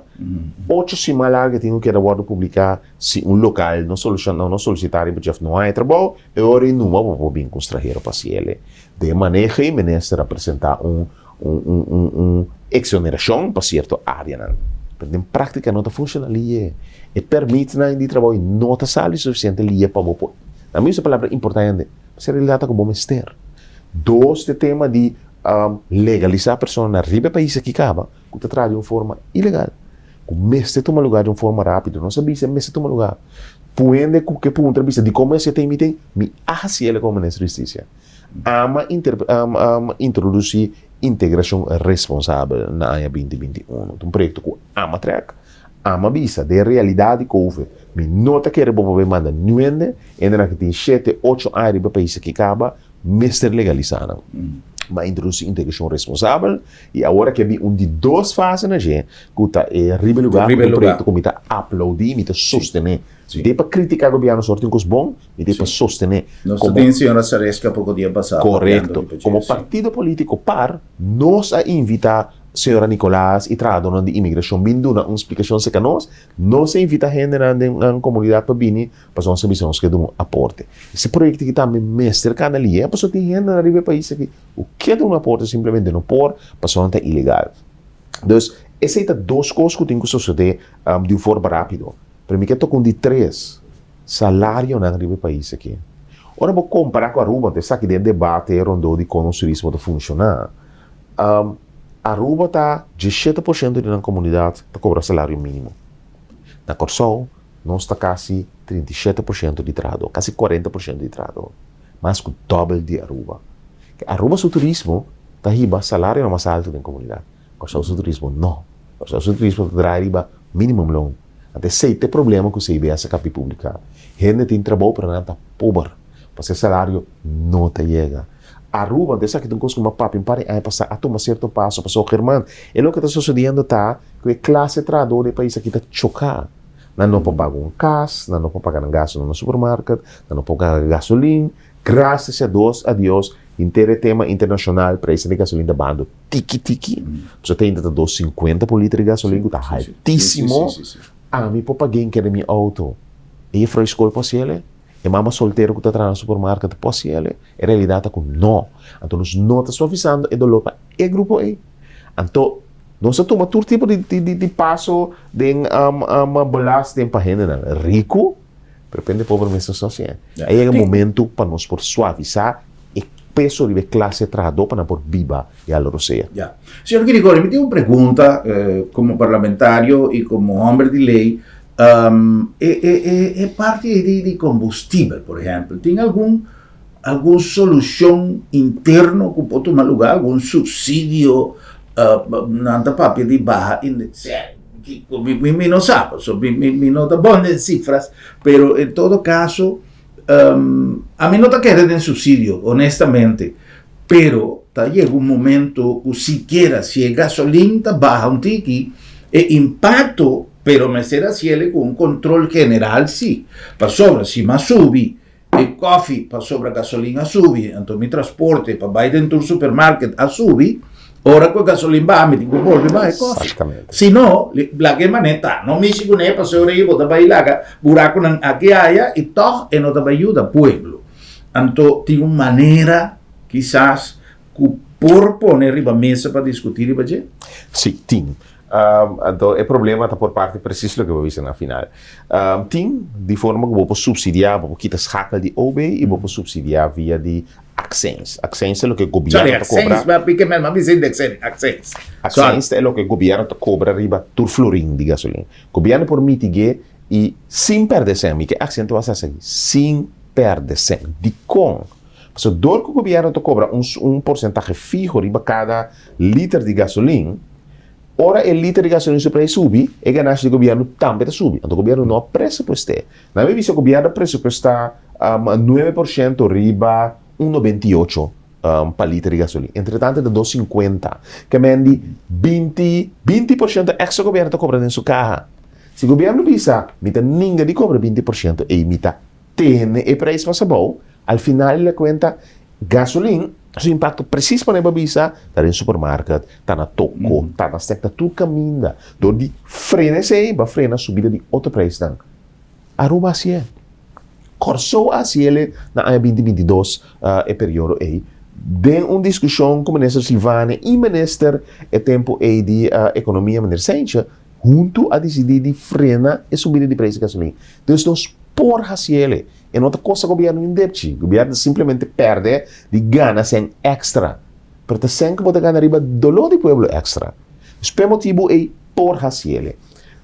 Ocho siman largu e tin ku keda wòrdu publiká. Si un lokal no solushoná, no solisitá riba dje òf no haña trabou, e ora ei numa bo por bin ku un strahero pa hasiel. Den e maneho ei minister a presentá un un un un un eksonerashon pa sierto áreanan. Pero den práktika no ta funshoná lie. E permitnan di trabou ei no ta sali sufisiente lie pa bo por. Nan mi usa e palabra importante. Pasobra e realidad ta cu bo mester. Dos, e tema di legalisa personanan riba e pais aki caba cu ta traha di un forma ilegal, cu mester tuma lugar di un forma rapido. Nos a bisa mester tuma lugar. Por hende cu ke puntra bisa dicon mester tin mi tin, mi a haci el como Minister di Husticia. Ama introduci integracion responsabel na aña 2021. Ta un proyecto cu ama trek. Ama bisa, den realidad di Covid, mi no ta kere bo pa bay manda niun hende, hendenan ki tin shete, ocho aña riba e pais aki caba, mester legalisa nan. M'a introduci integracion responsabel y awor aki a bin un di dos fase na dje, cu ta e riba e lugar, cu ta un proyecto cu mi ta aplaudi, mi ta sostene. Mi ta pa critica gobierno si ora tin cos bon, mi ta pa sostene. Nos ta tin señora Saresca poco dia pasa papiando Corecto. riba dje, Como si. partido politico par, nos a invita Señora Nicolaas y trahadornan di inmigracion bin duna un splicacion cerca nos. Nos a invita hendenan den nan comunidad pa bini pasobra nos a bisa nos ke duna un aporte. Ese proyecto aki tambe mester cana lihe pasobra tin hendenan riba e pais aki cu ke duna un aporte simplemente no por pasobra nan ta ilegal. Dus esey ta dos cos cu tin cu sosode di un forma rapido. Pero mi ke toca un di tres, salarionan riba e pais aki. Ora bo compara cu Aruba, esaki den debate rondó di con nos turismo ta funciona. Aruba ta 17% di nan komunidat ta kobra salario mínimo. Na Kòrsou nos ta kasi 37% di trahadó, kasi 40% di trahadó, mas ku dòbel di Aruba. Ke Aruba su turismo ta hiba salarionan mas altu den komunidat, Kòrsou su turismo no. Kòrsou su turismo ta draai riba minimumloon. Anto esei ta e problema ku CBS a kapi publiká. Hende tin trabou pero nan ta pober, pasobra e salario no ta yega. Aruba, anto esaki ta un kos ku mi a papia un par di aña pasá, a tuma sierto paso. Pasobra, German, e loke ta sosodiendo ta ku e klase trahadó di e pais aki ta choká. Nan no por paga un kas, nan no por paga nan gastunan na supermarket, nan no por paga gasolin. Grasias a Dos, a Dios, henter e tema internashonal, preisnan di gasolin ta bahando tiki tiki. Pasobra te ainda ta 2,50 por liter di gasolin, ku ta haltísimo. Ami por pag'é en kende mi outo. E jefrou di skol por hasiel e? E mama soltero ku ta traha na supermarket ta por hasiel e? E realidat ta ku no. Anto nos no ta suavisando e dolor pa e grupo ei. Anto nos a tuma tur tipo di di paso den belasting pa hendenan riku, pero pa hende pober mes nos no hasié. A yega momento pa nos por suavisá e peso riba e klase trahadó pa nan por biba i hala rosea. Ya. Señor Girigorio, mi tin un pregunta komo parlamentario i komo hòmber di lei. E parti ei di kombustibel, por ehèmpel, tin algun algun solucion interno cu por tuma lugar, algun subsidio, nan ta papia di baha mi mi no sa, pasobra mi mi mi no ta bon den cifras, pero en todo caso ami no ta kere den subsidio honestamente, pero ta yega un momento cu sikiera si e gasolin ta baha un tiki e impacto, pero mester haciele cu un control general si, pasobra si mas subi E kofi pasobra gasolin a subi, anto mi transporte pa bai den tur supermarket a subi, ora ku e gasolin baha mi tin ku bolbe baha e kofi. Si no, laga e manera ta, no mishi kuné pasobra ei bo ta bai laga burakunan aki aya i tòg e no ta bai yuda pueblo. Anto tin un manera kisas ku por pone riba mesa pa diskutí riba dje? Sí, tin. Anto e problema ta por parti presis loke bo bisa na final. Tin di forma ku bo por subsidiá, bo por kita schakel di OB i bo por subsidiá via di accijns. Accijns ta loke gobièrnu ta kobra. Sorry, accijns, mi ke men, mi a bisa di accijns. Accijns ta e loke gobièrnu ta kobra riba tur florin di gasolin. Gobièrnu por mitig'é i sin pèrdè sèn. Mi ke aksentuá esaki, sin pèrdè sèn. Dikon? Pasobra dor ku gobièrnu ta kobra un porsentahe fiho riba kada liter di gasolin, ora e liter di gasolin su preis subi, e ganashi di gobièrnu tambe ta subi. Anto gobièrnu no a presupuest'é. Nan mi bisa gobièrnu a presupuestá 9% riba un 98 pa liter di gasolin. Entretanto e ta 2,50. Ke men di 20, 20% èkstra gobièrnu ta kobra den su kaha. Si gobièrnu bisa, mi ta ninga di kobra 20% ei mi ta tene e preis mas abou, al final di la kuenta gasolin. Su impakto presis manera bo a bisa ta den supermarket, ta na toko, ta na snack, ta tur kaminda. Dor di frena esei, bo a frena subida di otro preisnan. Aruba hasié. Kòrsou a hasié na aña 2022 e periodo ei. Den un diskushon ku Minister Silvania i Minister e tempu ei di Ekonomia, Meneer Seintje, huntu a disidí di frena e subida di preis di gasolin. Dus nos por hasié. E no ta kosta gobièrnu un depchi. Gobièrnu ta simplemente pèrdè di gana sèn èkstra. Pero ta sèn ku bo ta gana riba doló di pueblo èkstra. Dus p'e motibu ei por hasié.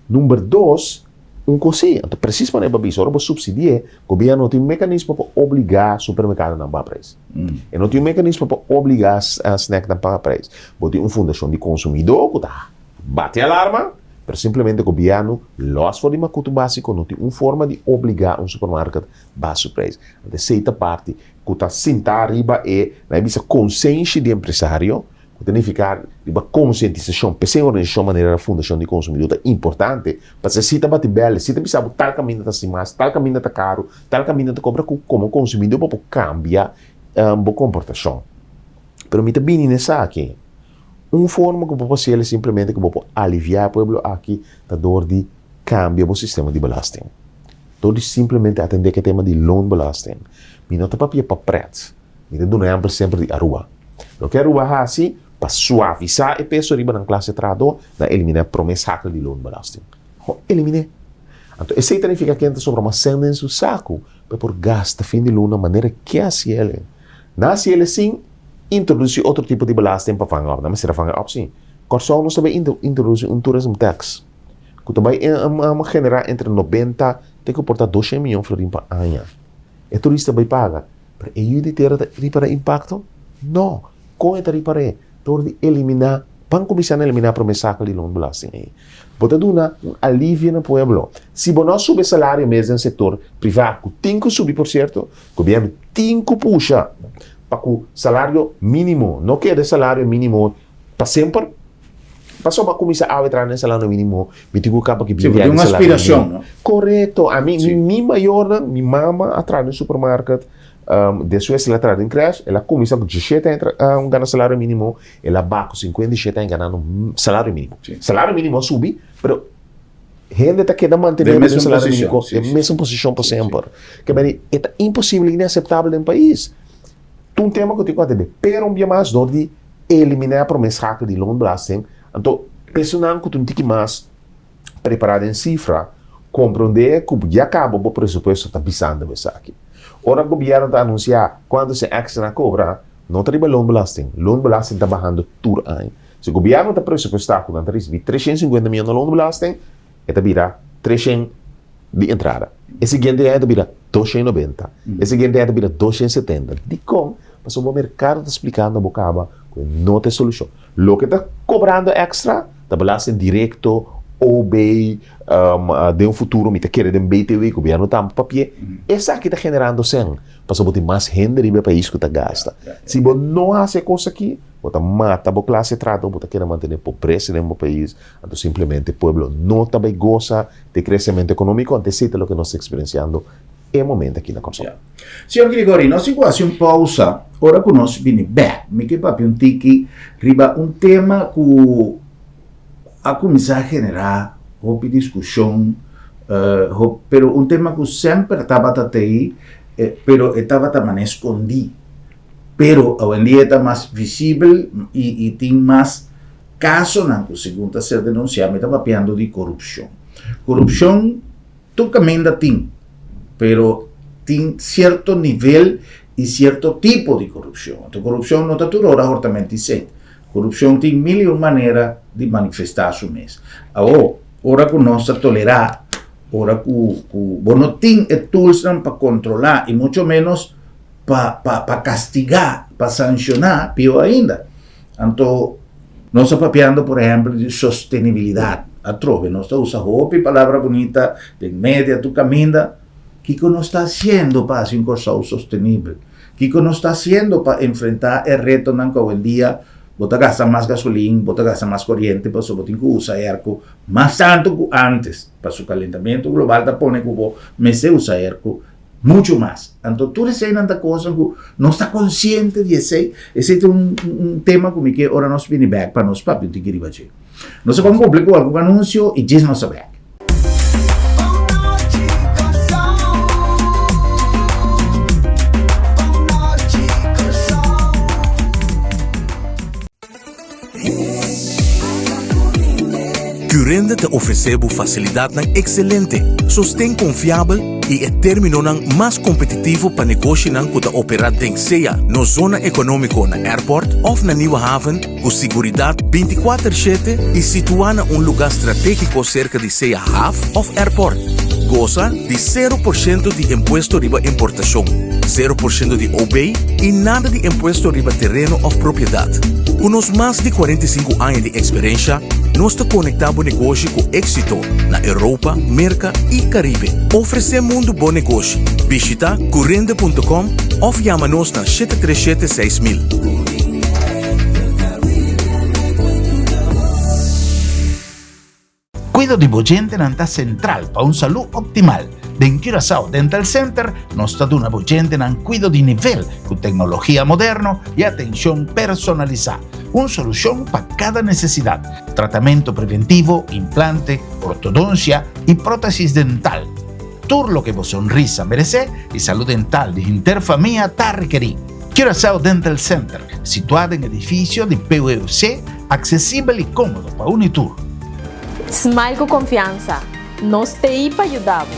Number dos, un kos ei. Anto presis manera bo a bisa, ora bo supsidi'é, gobièrnu no tin un mekanismo pa obligá supermerkadonan baha preis. E no tin un mekanismo pa obligá snèknan paga preis. Bo tin un fundashon di konsumidó ku ta Bati alarma, pero simplemente gobierno los for di makutu basiko no tin un forma di obliga un supermarket baha su prijs. Anto esey ta parti ku ta sinta riba e, nan e bisa konsenshi di empresario, ku ta nifiká riba konsientisashon. P'esei un organisashon manera Fundashon di Konsumidó ta importante, pasobra si ta bati bèl, si ta bisa bo tal kaminda ta simas, tal kaminda ta karu, tal kaminda ta kobra ku komo konsumidó bo por kambia bo komportashon. Pero mi ta bini na esaki. Un forma ku bo por hasiel simplemente ku bo por aliviá e pueblo aki ta dor di kambia bo sistema di belasting. Dor di simplemente atendé ku e tema di loonbelasting. Mi no ta papia pa prèt. Mi ta duna ehèmpel semper di Aruba. Loke Aruba a hasi pa suavisá e peso riba nan klase trahadó, nan a eliminá e promé sakel di loonbelasting. Ho eliminé. Anto esei ta nifiká ken ta sobra mas sèn den su saku pa e por gasta fin di luna manera e ke hasiel. Nan hasiel sin Introduci otro tipo di belasting pa vanga op. Nan mester a vanga op si. Kòrsou nos ta bai introduci un tourism tax ku ta bai genera entre 90 te ku por ta 200 miyon florin pa aña. E turista bai paga, pero e yu di tera ta ripara impakto? No. Kon e ta ripar'é? Dor di eliminá, ban kuminsá na eliminá promé sakel di loonbelasting ei. Bo ta duna un alivio na pueblo. Si bo no a subi e salario mes den sektor privá, ku tin ku subi por sierto, gobièrnu tin ku pusha pa ku salario mínimo no keda e salario mínimo pa semper. Pasobra bo a kuminsá awe traha den salario mínimo, mi tin ku kaba ki Sí, binti bo tin aña un den salario aspirashon, mínimo. no? Korekto. Ami, Sí. mi mayornan, mi mama a traha den supermarket, despues el a traha den krèsh, el a kuminsá ku diesshete aña gana salario mínimo, el a baha ku 57 aña ganando salario mínimo. Sí. Salario mínimo a subi, pero hende ta keda mantené Den den mesun salario posishon, mínimo, sí, den sí. mesun posishon pa Sí, sí. semper. Ke meni, e ta imposibel i inaseptabel den pais. Ta un tema ku tin ku atendé. Pero un bia mas dor di eliminá e promé schakel di loonbelasting, anto personan ku ta un tiki mas prepará den sifra komprondé ku ya kaba bo presupuesto ta bisando bo esaki. Ora gobièrnu ta anunsiá kuantu se èkstra a kobra, no ta riba loonbelasting. Loonbelasting ta bahando tur aña. Si gobièrnu ta presupuestá ku nan ta risibí 350 mion na loonbelasting, e ta bira 300 di entrada. E siguiente aña ta bira 290. E siguiente aña ta bira 270. Dikon? Pasobra bo merkado ta splikando bo kaba ku e no ta e solushon. Loke ta kobrando èkstra ta belasting direkto, OB, den un futuro mi ta kere den BTW, gobièrnu tambe papi'é. Esaki ta generando sèn, pasobra bo tin mas hende riba e pais ku ta gasta. Si bo no hasi e kos aki, bo ta mata bo klase trahadó, bo ta keda mantené pobresa den bo pais. Anto simplemente pueblo no ta bay gosa di crecemento economico, anto esey ta loke nos ta experienciando e momento aki na Corsou. Ya. Señor Grigori, nos tin cu haci un pausa ora cu nos bini bek. Mi ke papia un tiki riba un tema cu a cuminsa genera hopi discusion, pero un tema cu semper tabata tey, pero e tabata mane scondi. Pero awendia e ta mas visibel y tin mas Kasonan ku segun ta ser denunsiá mi ta papiando di korupshon. Korupshon tur kaminda tin, pero tin sierto nivel i sierto tipo di korupshon. Anto korupshon no ta tur ora hortamenti sent. Korupshon tin mil i un manera di manifestá su mes. Awor, ora ku nos ta tolerá, ora ku ku bo no tin e toolsnan pa kontrolá i mucho ménos pa pa pa kastigá, pa sanshoná, pió ainda. Anto, nos ta papiando por ehempel di sostenibilidad. Atrobe nos ta usa hopi palabra bunita den media tur caminda. Kico nos ta haciendo pa haci un Corsou sostenibel? Kico nos ta haciendo pa enfrenta e retonan cu awendia bo ta gasta mas gasolin, bo ta gasta mas coriente pasobra bo tin cu usa airco mas tanto cu antes? Pasobra calentamiento global ta pone cu bo mester usa airco. Muchu mas. Anto tur eseinan ta kosnan ku nos ta konsiente di esei. Esei ta un un tema ku mi ke ora nos bini bèk pa nos papia un tiki riba dje. Nos a kon kumpli ku algun anunsio i djis nos a bèk. Curinde ta ofresé bo fasilidatnan ekselente, sosten konfiabel i e términonan mas kompetitivo pa negoshinan ku ta operá den sea nos zona ekonómiko na Airport òf na Nieuwe Haven ku siguridat bintikuater shete i situá na un lugá stratégiko serka di sea haf òf airport. Gosa di sero por shento di impuesto riba importashon, sero por shento di OB i nada di impuesto riba tereno òf propiedat. Ku nos mas di 45 aña di eksperensha, nos ta konektá bo negoshi ku éksito na Europa, Merka i Karibe. Ofresé mundu bo negoshi. Bishita curinde.com òf yama nos na 737 6000. Kuido di bo djentenan ta sentral pa un salú optimal. Den Curaçao Dental Center nos ta duna bo djentenan kuido di nivel ku teknologia moderno i atenshon personalisá. Un solushon pa kada nesesidat, tratamentu preventivo, implante, ortodonsia i prótesis dental. Tur loke bo sonrisa meresé i salú dental di henter famia ta rekerí. Curaçao Dental Center, situá den edifisio di PWC, aksesibel i kómodo pa un i tur. Smile ku konfiansa, nos t'ei pa yuda bo!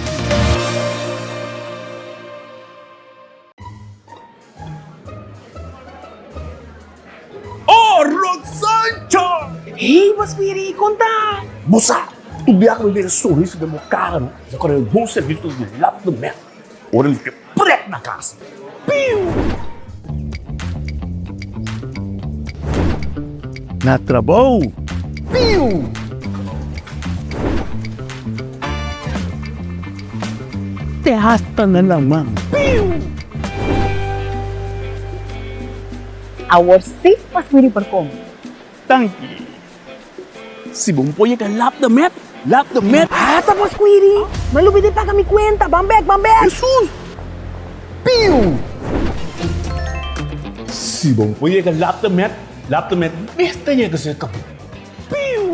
Oh, Rosancho! Hey, bo spiri, kon ta? Bo sa, tur biaha ku mi bira sonrisa den bo kara, no, mi sa kore bon servisio di lap de mèt. Ora mi ke prek na kas. Piu! Na trabou. Piu! Te hasta na laman. Piu! Awor sí Pasquiri por come. Danki. Si bo por yega lap de met, lap de met. Ata Pasquiri, mi a lubida di paga mi cuenta, ban bek, ban bek. Hesus! Piu! Si bo por yega lap de met, lap de met mester yega cerca bo. Piu!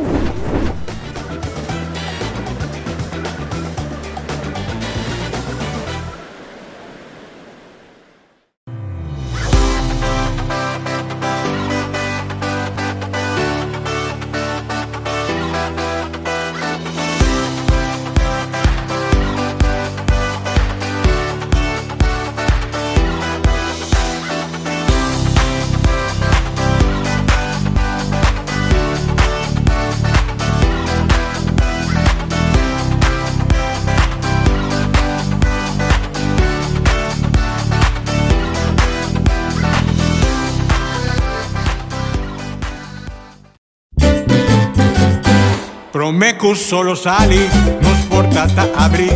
Prome cu solo sali, nos porta ta abri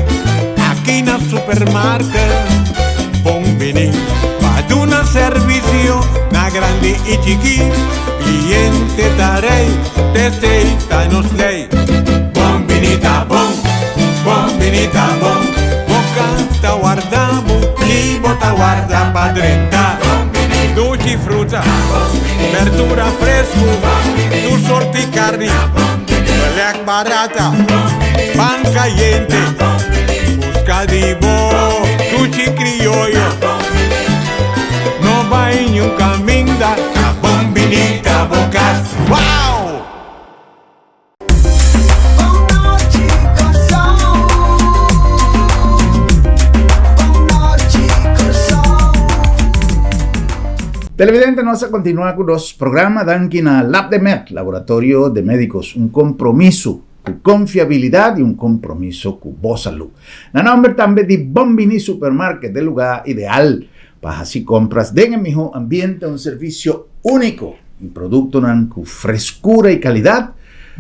aki na supermarket. Bon bini pa duna servicio na grandi y chiki. Cliente ta rey, t'esey ta nos ley. Bon bini ta bon, bon bini ta bon. Bo canta warda bo y bo ta warda pa drenta. Duchi fruta, berdura fresco, tur sorti carni, belek barata, pan cayente. Busca di bo duchi crioyo. No bay niun caminda, ta bon bini ta bo cas. Wow! Televidente, nos a continua cu nos programa danki na LabdeMed, Laboratorio de Medicos, un compromiso cu confiabilidad y un compromiso cu bo salud. Na nomber tambe di Bombini Supermarket, e lugar ideal pa haci compras den e miho ambiente, un servicio unico y productonan cu frescura y calidad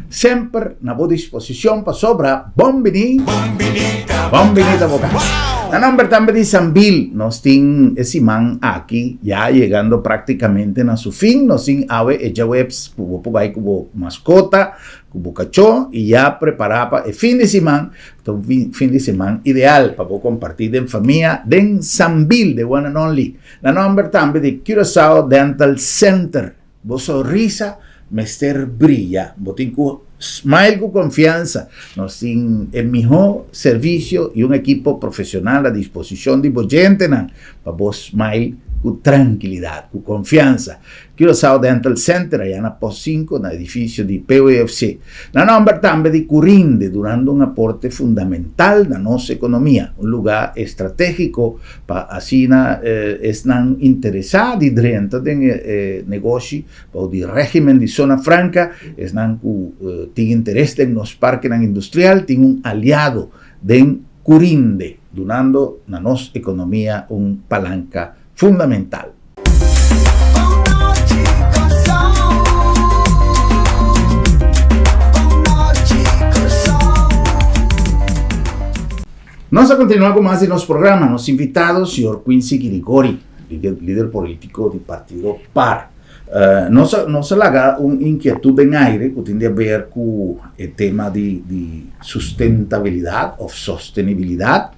semper na bo disposicion pasobra Bon Bini, Bon Bini ta bo cas. Na nomber tambe di Sambil nos tin e siman aki ya yegando practicamente na su fin, nos tin awe e djaweps cu bo por bay cu bo mascota. ku bo kachó i ya prepará pa e fin di siman, ta un fin di siman ideal pa bo kompartí den famia den Sambil, the one and only. Na nòmber tambe di Curaçao Dental Center. Bo sonrisa mester bria. Bo tin ku smile ku konfiansa. Nos tin e mihó servisio i un ekipo profesional a disposishon di bo djentenan pa bo smile ku trankilidat, ku konfiansa. Curaçao Dental Center aya na Post 5 na edifisio di PWFC. Na nòmber tambe di Curinde dunando un aporte fundamental na nos ekonomia, un lugá estratégiko pa asina esnan interesá di drenta den e negoshi bou di régimen di Zona Franka, esnan ku tin interes den nos parkenan industrial tin un aliado den Curinde, dunando na nos ekonomia un palanka fundamental. Nos a continua cu mas di nos programa. Nos invitado, señor Quincy Girigori, lider politico di partido par. Nos a, nos a laga un inquietud den aire cu tin di haber cu e tema di, di sustentabilidad of sostenibilidad.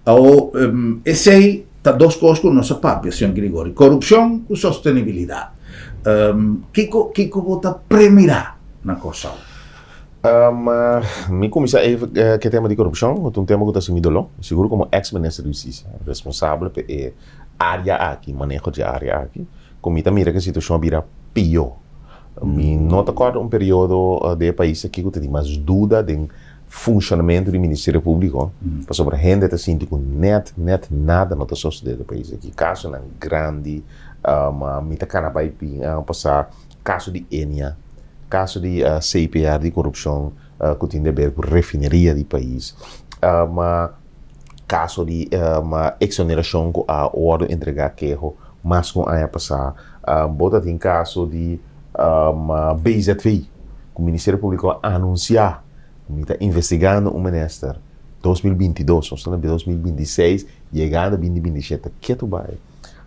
Awo, esey Ta dos kos ku nos a papia, señor Grigori, korupshon ku sostenibilidat. Kiko kiko bo ta premirá na Kòrsou? Mi kuminsá even ku e tema di korupshon, ku ta un tema ku ta hasi mi doló. Sigur komo eks minister di hustisia, responsabel pa e área aki, maneho di e área aki, ku mi ta mira ku e situashon a bira pió. Mi no ta kòrda un periodo den e pais aki ku ta tin mas duda den Funshonamentu di Ministerio Públiko, pasobra hende ta sinti ku nèt nèt nada no ta sosodé den pais aki. Kasonan grandi, mi ta kana bai bin pasá kaso di Enia, kaso di CPR di korupshon ku tin di aber ku refineria di pais, kaso di eksonerashon ku a wòrdu entregá keho mas ku un aña pasá, bo ta tin kaso di BZV ku Ministerio Públiko a anunsiá. Mi ta investigando un minister 2022, nos ta na 2026, yegando 2027, ketu bai.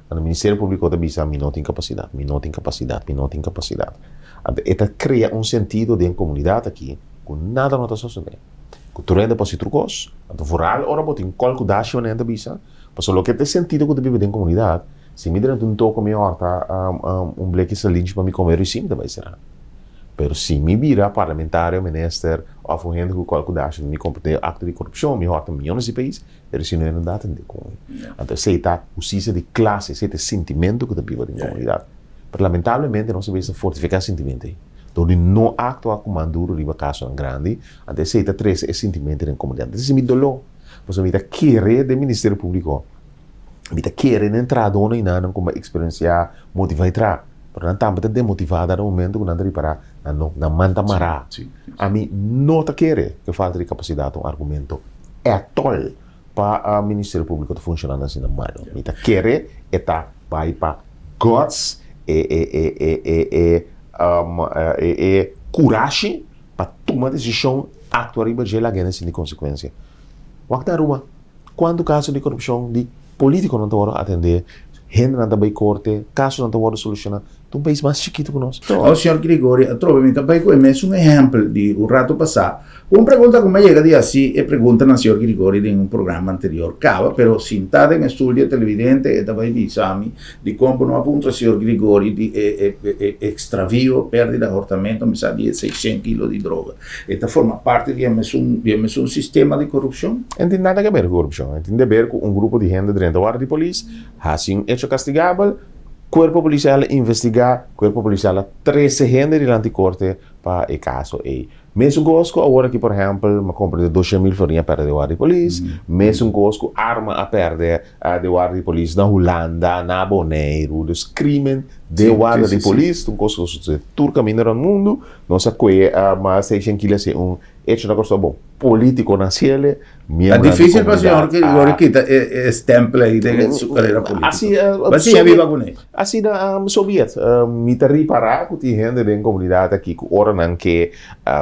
Anto Ministerio Publico ta bisa mi no tin capacidad, mi no tin capacidad, mi no tin capacidad. Anto e ta crea un sentido den comunidad aki cu nada no ta sosode. Cu tur hende por haci tur cos. Anto vooral ora bo tin col cu dashi manera ta bisa, pasobra loke ta e sentido cu ta biba den comunidad, si mi drenta un toko mi horta un bleki salinchi pa mi come, risi mi ta bai cera. Pero si mi bira parlamentario, minister of un hende cu cual cu dashi mi comete acto di corupcion, mi horta miyones di pais, pero si no e no da tende cu mi. Anto esey ta husticia di clase, esey ta e sintimento cu ta biba den comunidad. Pero lamentablemente nos a bisa fortifica e sintimento ey door di no actua cu man duro riba casonan grandi, anto esey ta trece e sintimento den comunidad. Anto esey mi dolor, pasobra mi ta kere den Ministerio Publico, mi ta kere den trahadonan y nan cu mi a experiencia motiva y traha. Pero nan tambe ta demotivá dado momento ku nan ta ripará nan no, nan man ta mará. Ami no ta kere ku e falta di kapasidat ta un argumento ètòl pa Ministerio Públiko ta funshonando asina malo. Mi ta kere e ta bai pa guts, e e e e e e e e kurashi pa tuma desishon, aktua riba dje, laga hende sinti konsekuensia. Wak na Aruba. Kuantu kaso di korupshon di politikonan ta wòrdu atendé, hendenan ta bai korte, kasonan ta wòrdu solushoná? Ta un pais mas chikitu ku nos. Awor señor Grigori atrobe mi ta bai ku e mesun ehèmpel di un ratu pasá. Un pregunta ku mi a yega di hasi e pregunta na señor Grigori den un programa anterior kaba, pero sintá den e stul di e televidente e ta bai bisa mi dikon bo no a puntra señor Grigori di e e ekstravio, pèrdida, hortamento, mi sa di e seishent kilo di droga. E ta forma parti di e mesun di e mesun sistema di korupshon? E no tin nada ke ber ku korupshon. E tin de ber ku un grupo di hende drenta warda di polis, hasi un echo kastigabel, kuerpo polisial a investigá, kuerpo polisial a trese hende dilanti korte pa e kaso ei. Mesun kos ku awor aki por ehèmpel mi a komprendé doshen mil florin a pèrdè den warda di polis, mesun kos ku arma a pèrdè den warda di polis na Hulanda, na Boneiru, dus krimen den warda di polis ta un kos ku ta sosodé tur kaminda rònt mundu. Nos a kue mas seishen kilo si un hecho na Kòrsou bon polítiko na siele Ta difícil pa señor Gregorio kita e stempel ei den su karera polítiko. Bo siña biba kuné. Asina sobiet. Mi ta ripará ku tin hende den komunidat aki ku ora nan ke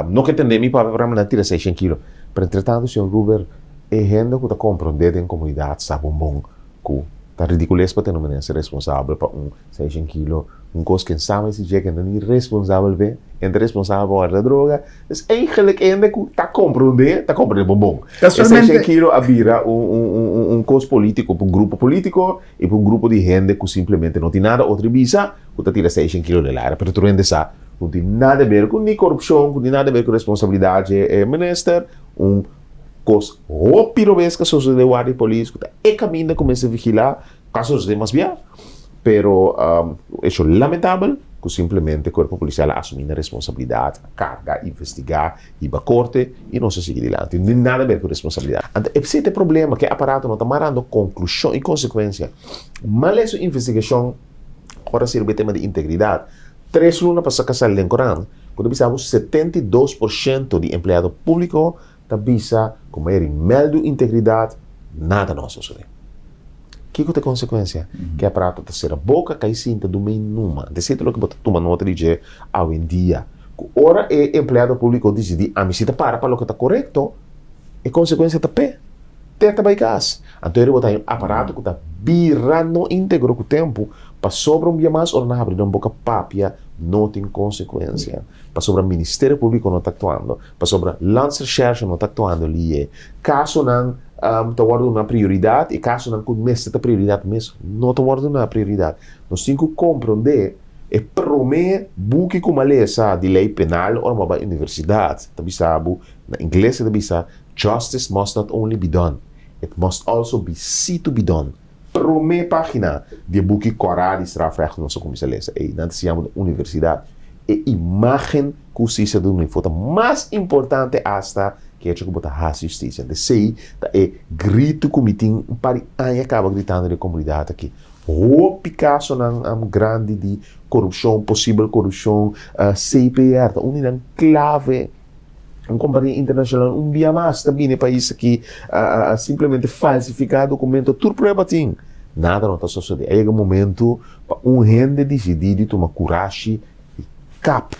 no ke tende mi papia pero nan tira seishen kilo. Pero entretanto señor Gruber e hende ku ta komprondé den komunidat sa bon bon ku. Ta ridicules pa tene un minister responsabel pa un seishen kilo, un cos ken sa mester dje ken ta ni responsabel p'e, en ta responsabel pa warda droga. Dus eigenlijk hende cu ta comprende, ta comprende bon bon. E seishen kilo a bira un un un un cos politico pa un grupo politico y pa un grupo di hende cu simplemente no tin nada otro di bisa cu ta tira seishen kilo den laira. Pero tur hende sa cu no tin nada di ber cu ni corupcion, cu no tin nada di ber cu responsabilidad dje e minister. Un Kos hopi robes ka sosode warda di polis ku ta e kaminda ku mester vigilá ka sosode mas bia. Pero hecho lamentabel ku simplemente kuerpo polisial a asumí nan responsabilidat, a karga, investigá, hiba korte i nos a sigui dilanti. No tin nada ber ku responsabilidat. Anto esei ta e problema, ku e aparato no ta marando konklushon i konsekuensia. Mal e su investigashon ora sirbi e tema di integridat. Tres luna pasá ka sali den korant ku ta bisa bo 72% di empleado públiko ta bisa ku mayoria mèldu integridat, nada no a sosodé. Kiko ta e konsekuensia? Ku e aparato ta sera boka, kai sinta dumei numa. Anto esei ta loke bo ta tuma nota di dje awendia, ku ora e empleado públiko disidí ami si ta para pa loke ta korekto, e konsekuensia ta p'e, te ta bai kas. Anto eri bo ta haña un aparato ku ta bira no íntegro ku tempu, pasobra un bia mas ora nan habri nan boka papia no tin konsekuensia, pasobra Ministerio Públiko no ta aktuando. Pasobra Landsrecherche no ta actuando li e casonan ta wordo duna prioridad, e casonan cu mester ta prioridad mes no ta wordo duna prioridad. Nos tin cu comprende e prome buki cu m'a lesa di ley penal ora m'a bay universidad ta bisa bo, na ingles e ta bisa, Justice must not only be done, it must also be see to be done. Prome pagina di e buki Kòrá di Strafrecht nos a kuminsá lesa ei. Nan ta siña bo na universidat e imágen ku hustisia ta duna info ta mas importante asta ku e hecho ku bo ta hasi hustisia. Anto esei ta e gritu ku mi tin un par di aña kaba gritando den e komunidat aki. Hopi kasonan grandi di korupshon, posibel korupshon, CPR ta un di nan klave. Un kompania internashonal un bia mas ta bini e pais aki a simplemente falsifiká dokumento, tur prueba tin. Nada no ta sosodé. A yega momentu pa un hende disidí di tuma kurashi i kap.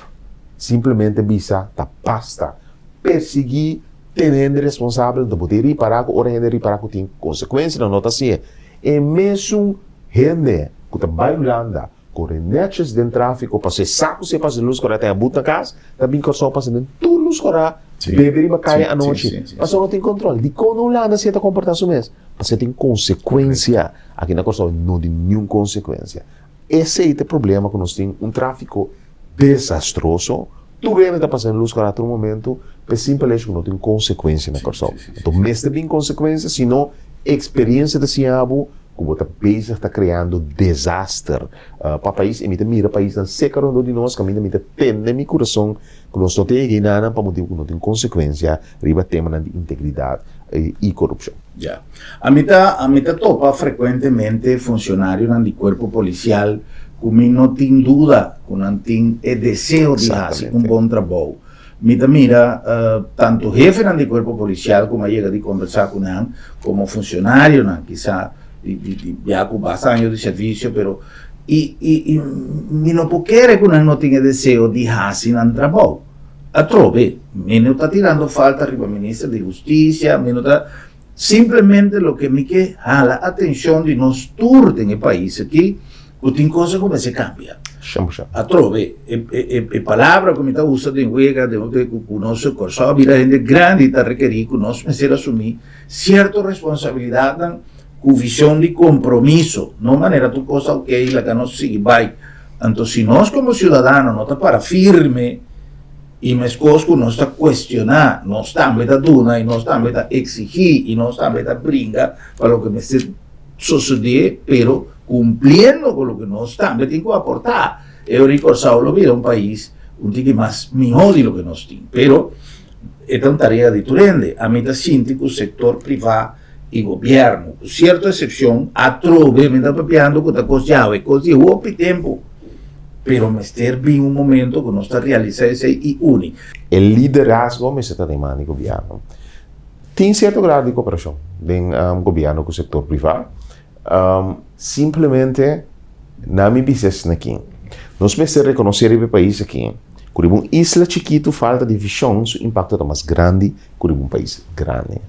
Simplemente bisa ta basta. Persiguí, tene hende responsabel. Anto bo tin ripará ku ora hende ripará ku tin konsekuensia nan no ta hasié. E mesun hende ku ta bai Hulanda Kore netjes den trafiko pasobra e sa ku si e pasa den lus kòrá ta e but na kas, ta bin Kòrsou pasa den tur lus kòrá, bebe riba kaya anochi, pasobra no tin kòntròl. Dikon na Hulanda si e ta komportá su mes? Pasobra e tin konsekuensia. Aki na Kòrsou no tin niun konsekuensia. Esei ta e problema ku nos tin, un trafiko desastroso, tur hende ta pasa den lus kòrá tur momentu, pa e simpel hecho ku no tin konsekuensia na Kòrsou. Anto mester bin konsekuensia, si no eksperiensia ta siña bo ku bo ta bezig ta kreando desaster pa pais i mi ta mira paisnan seka rondó di nos kaminda mi ta tende mi kurason ku nos no ta yega enanan pa motibu ku no tin konsekuensia riba temanan di integridat i korupshon. Ya. Ami ta ami ta topa frekuentemente funshonarionan di kuerpo polisial ku mi no tin duda ku nan tin e deseo di hasi un bon trabou. Mi ta mira tantu hefenan di kuerpo polisial ku mi a yega di kombersá ku nan komo funshonarionan kisa di di di ya ku basta años di servisio pero i i i mi no por kere ku nan no tin e deseo di hasi nan trabou. Atrobe mi no ta tirando falta riba minister di hustisia mi no ta simplemente loke mi ke hala atenshon di nos tur den e pais aki Ku tin cosa ku mester kambia. Atrobe, e palabra ku mi ta usa den wega, den otro ku nos Kòrsou a bira hende grandi ta rekerí ku nos mester asumí sierto responsabilidatnan ku vishon di kompromiso, no manera tur kos ta okey laga nos sigui bai. Anto si nos komo siudadano no ta para firme i meskos ku nos ta kuestioná, nos tambe ta duna i nos tambe ta eksigí i nos tambe ta bringa pa loke mester sosodé, pero kumpliendo ku loke nos tambe tin ku aportá. E ora di Kòrsou lo bira un pais un tiki mas mihó di loke nos tin. Pero e ta un tarea di tur hende. Ami ta sinti ku sektor privá i gobièrnu, ku sierto eksepshon, atrobe mi ta papiando ku ta kos djawe, kos di hopi tempu, pero mester bin un momento ku nos ta realisá esei i uni. E liderazgo mester ta den man di gobièrnu. Tin sierto grado di koperashon den gobièrnu ku sektor privá. Simplemente na mi bisa esaki aki, nos mester rekonosé riba e pais aki ku riba un isla chikitu falta di vishon su impakto ta mas grandi ku riba un pais grandi.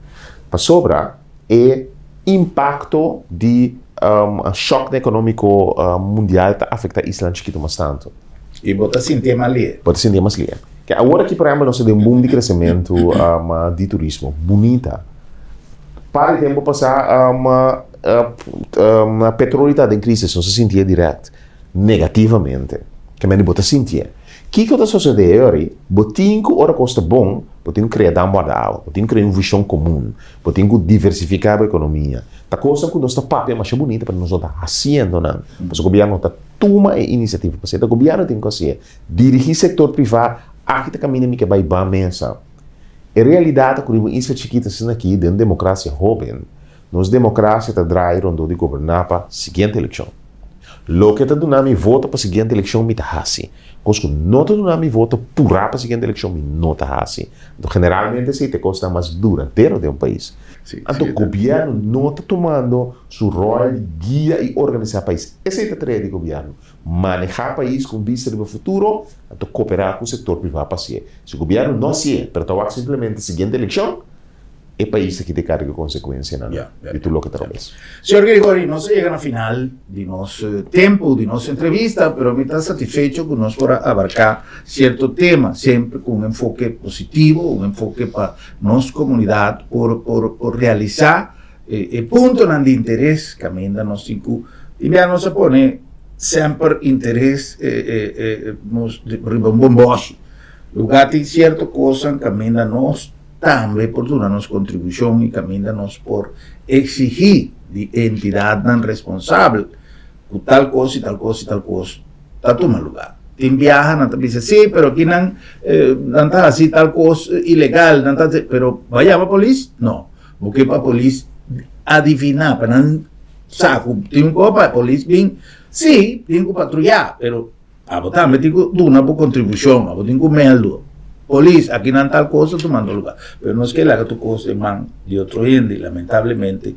Pasobra e impakto di. Shòk ekonómiko mundial ta afektá islanan chikitu mas tantu. I bo ta sintié mas lihe. Bo ta sintié mas lihe. Ke awor aki, por ehèmpel, nos ta den un boom di kresementu di turismo. Bunita. Par di tempu pasá petroli ta den krisis, nos a sintié dirèkt negativamente. Ke mende bo ta sintié. Kiko ta sosodé ori? Bo tin ku ora kos ta bon, bo tin ku krea dam warda awa, bo tin ku krea un vishon komun, bo tin ku diversifiká bo ekonomia. Ta kosnan ku nos ta papia masha bunita pero nos no ta hasiendo nan. Pasobra gobièrnu no ta tuma e inisiativa pa hasié. Ta gobièrnu tin ku hasié. Dirigí sektor privá, aki ta kaminda mi ke bai ban mesa. E realidat ta ku riba un isla chikito asina aki den un demokrasia hóben, nos demokrasia ta drai rondó di goberná pa siguiente elekshon. Loke ta duna mi voto pa siguiente elekshon mi ta hasi. Kos ku no ta duna mi voto purá pa siguiente elekshon mi no ta hasi. Anto generalmente esei ta e kosnan mas duradero den un pais. Anto gobièrnu no ta tumando su ròl di guia i organisá pais. Esei ta tarea di gobièrnu, manehá pais ku un bista riba futuro, anto koperá ku sektor privá pa hasié. Si gobièrnu no hasié, pero ta wak simplemente siguiente elekshon, e pais aki ta karga e konsekuensianan di tur loke ta robes. Señor Gregory, nos a yega na final di nos tempu, di nos entrevista, pero mi ta satisfecho ku nos por a abarká sierto tema, semper ku un enfoke positivo, un enfoke pa nos komunidat por por por realisá e puntonan di interes kaminda nos tin ku tin bia nos a pone semper interes nos riba un bon bòshi. Lugá tin sierto kosnan kaminda nos tambe por duna nos kontribushon i kaminda nos por eksigí di entidatnan responsabel ku tal kos i tal kos i tal kos ta tuma lugá. Tin biaha nan ta bisa sí, pero aki nan nan ta hasi tal kos ilegal, nan ta hasi, pero bo a yama polis? No. Bo ke pa polis adiviná, pa nan sa ku tin un kos pa polis bin, sí, tin ku patruyá, pero Abo tambe tin ku duna bo kontribushon, abo tin ku mèldu polis aki nan tal kos ta tumando lugá. Pero nos ke laga tur kos den man di otro hende, lamentablemente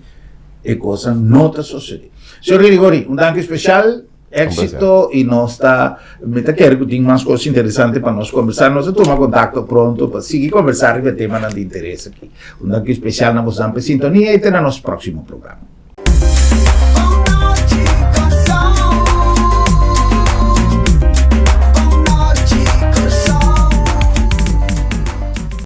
e kosnan no ta sosodé. Señor Grigori, un danki speshal, éksito i nos ta, mi ta kere ku tin mas kos interesante pa nos kombersá. Nos ta tuma kontakto pronto pa sigui kombersá riba e temanan di interes aki. Un danki speshal na bosnan pa e sintonia i te na nos próksimo programa.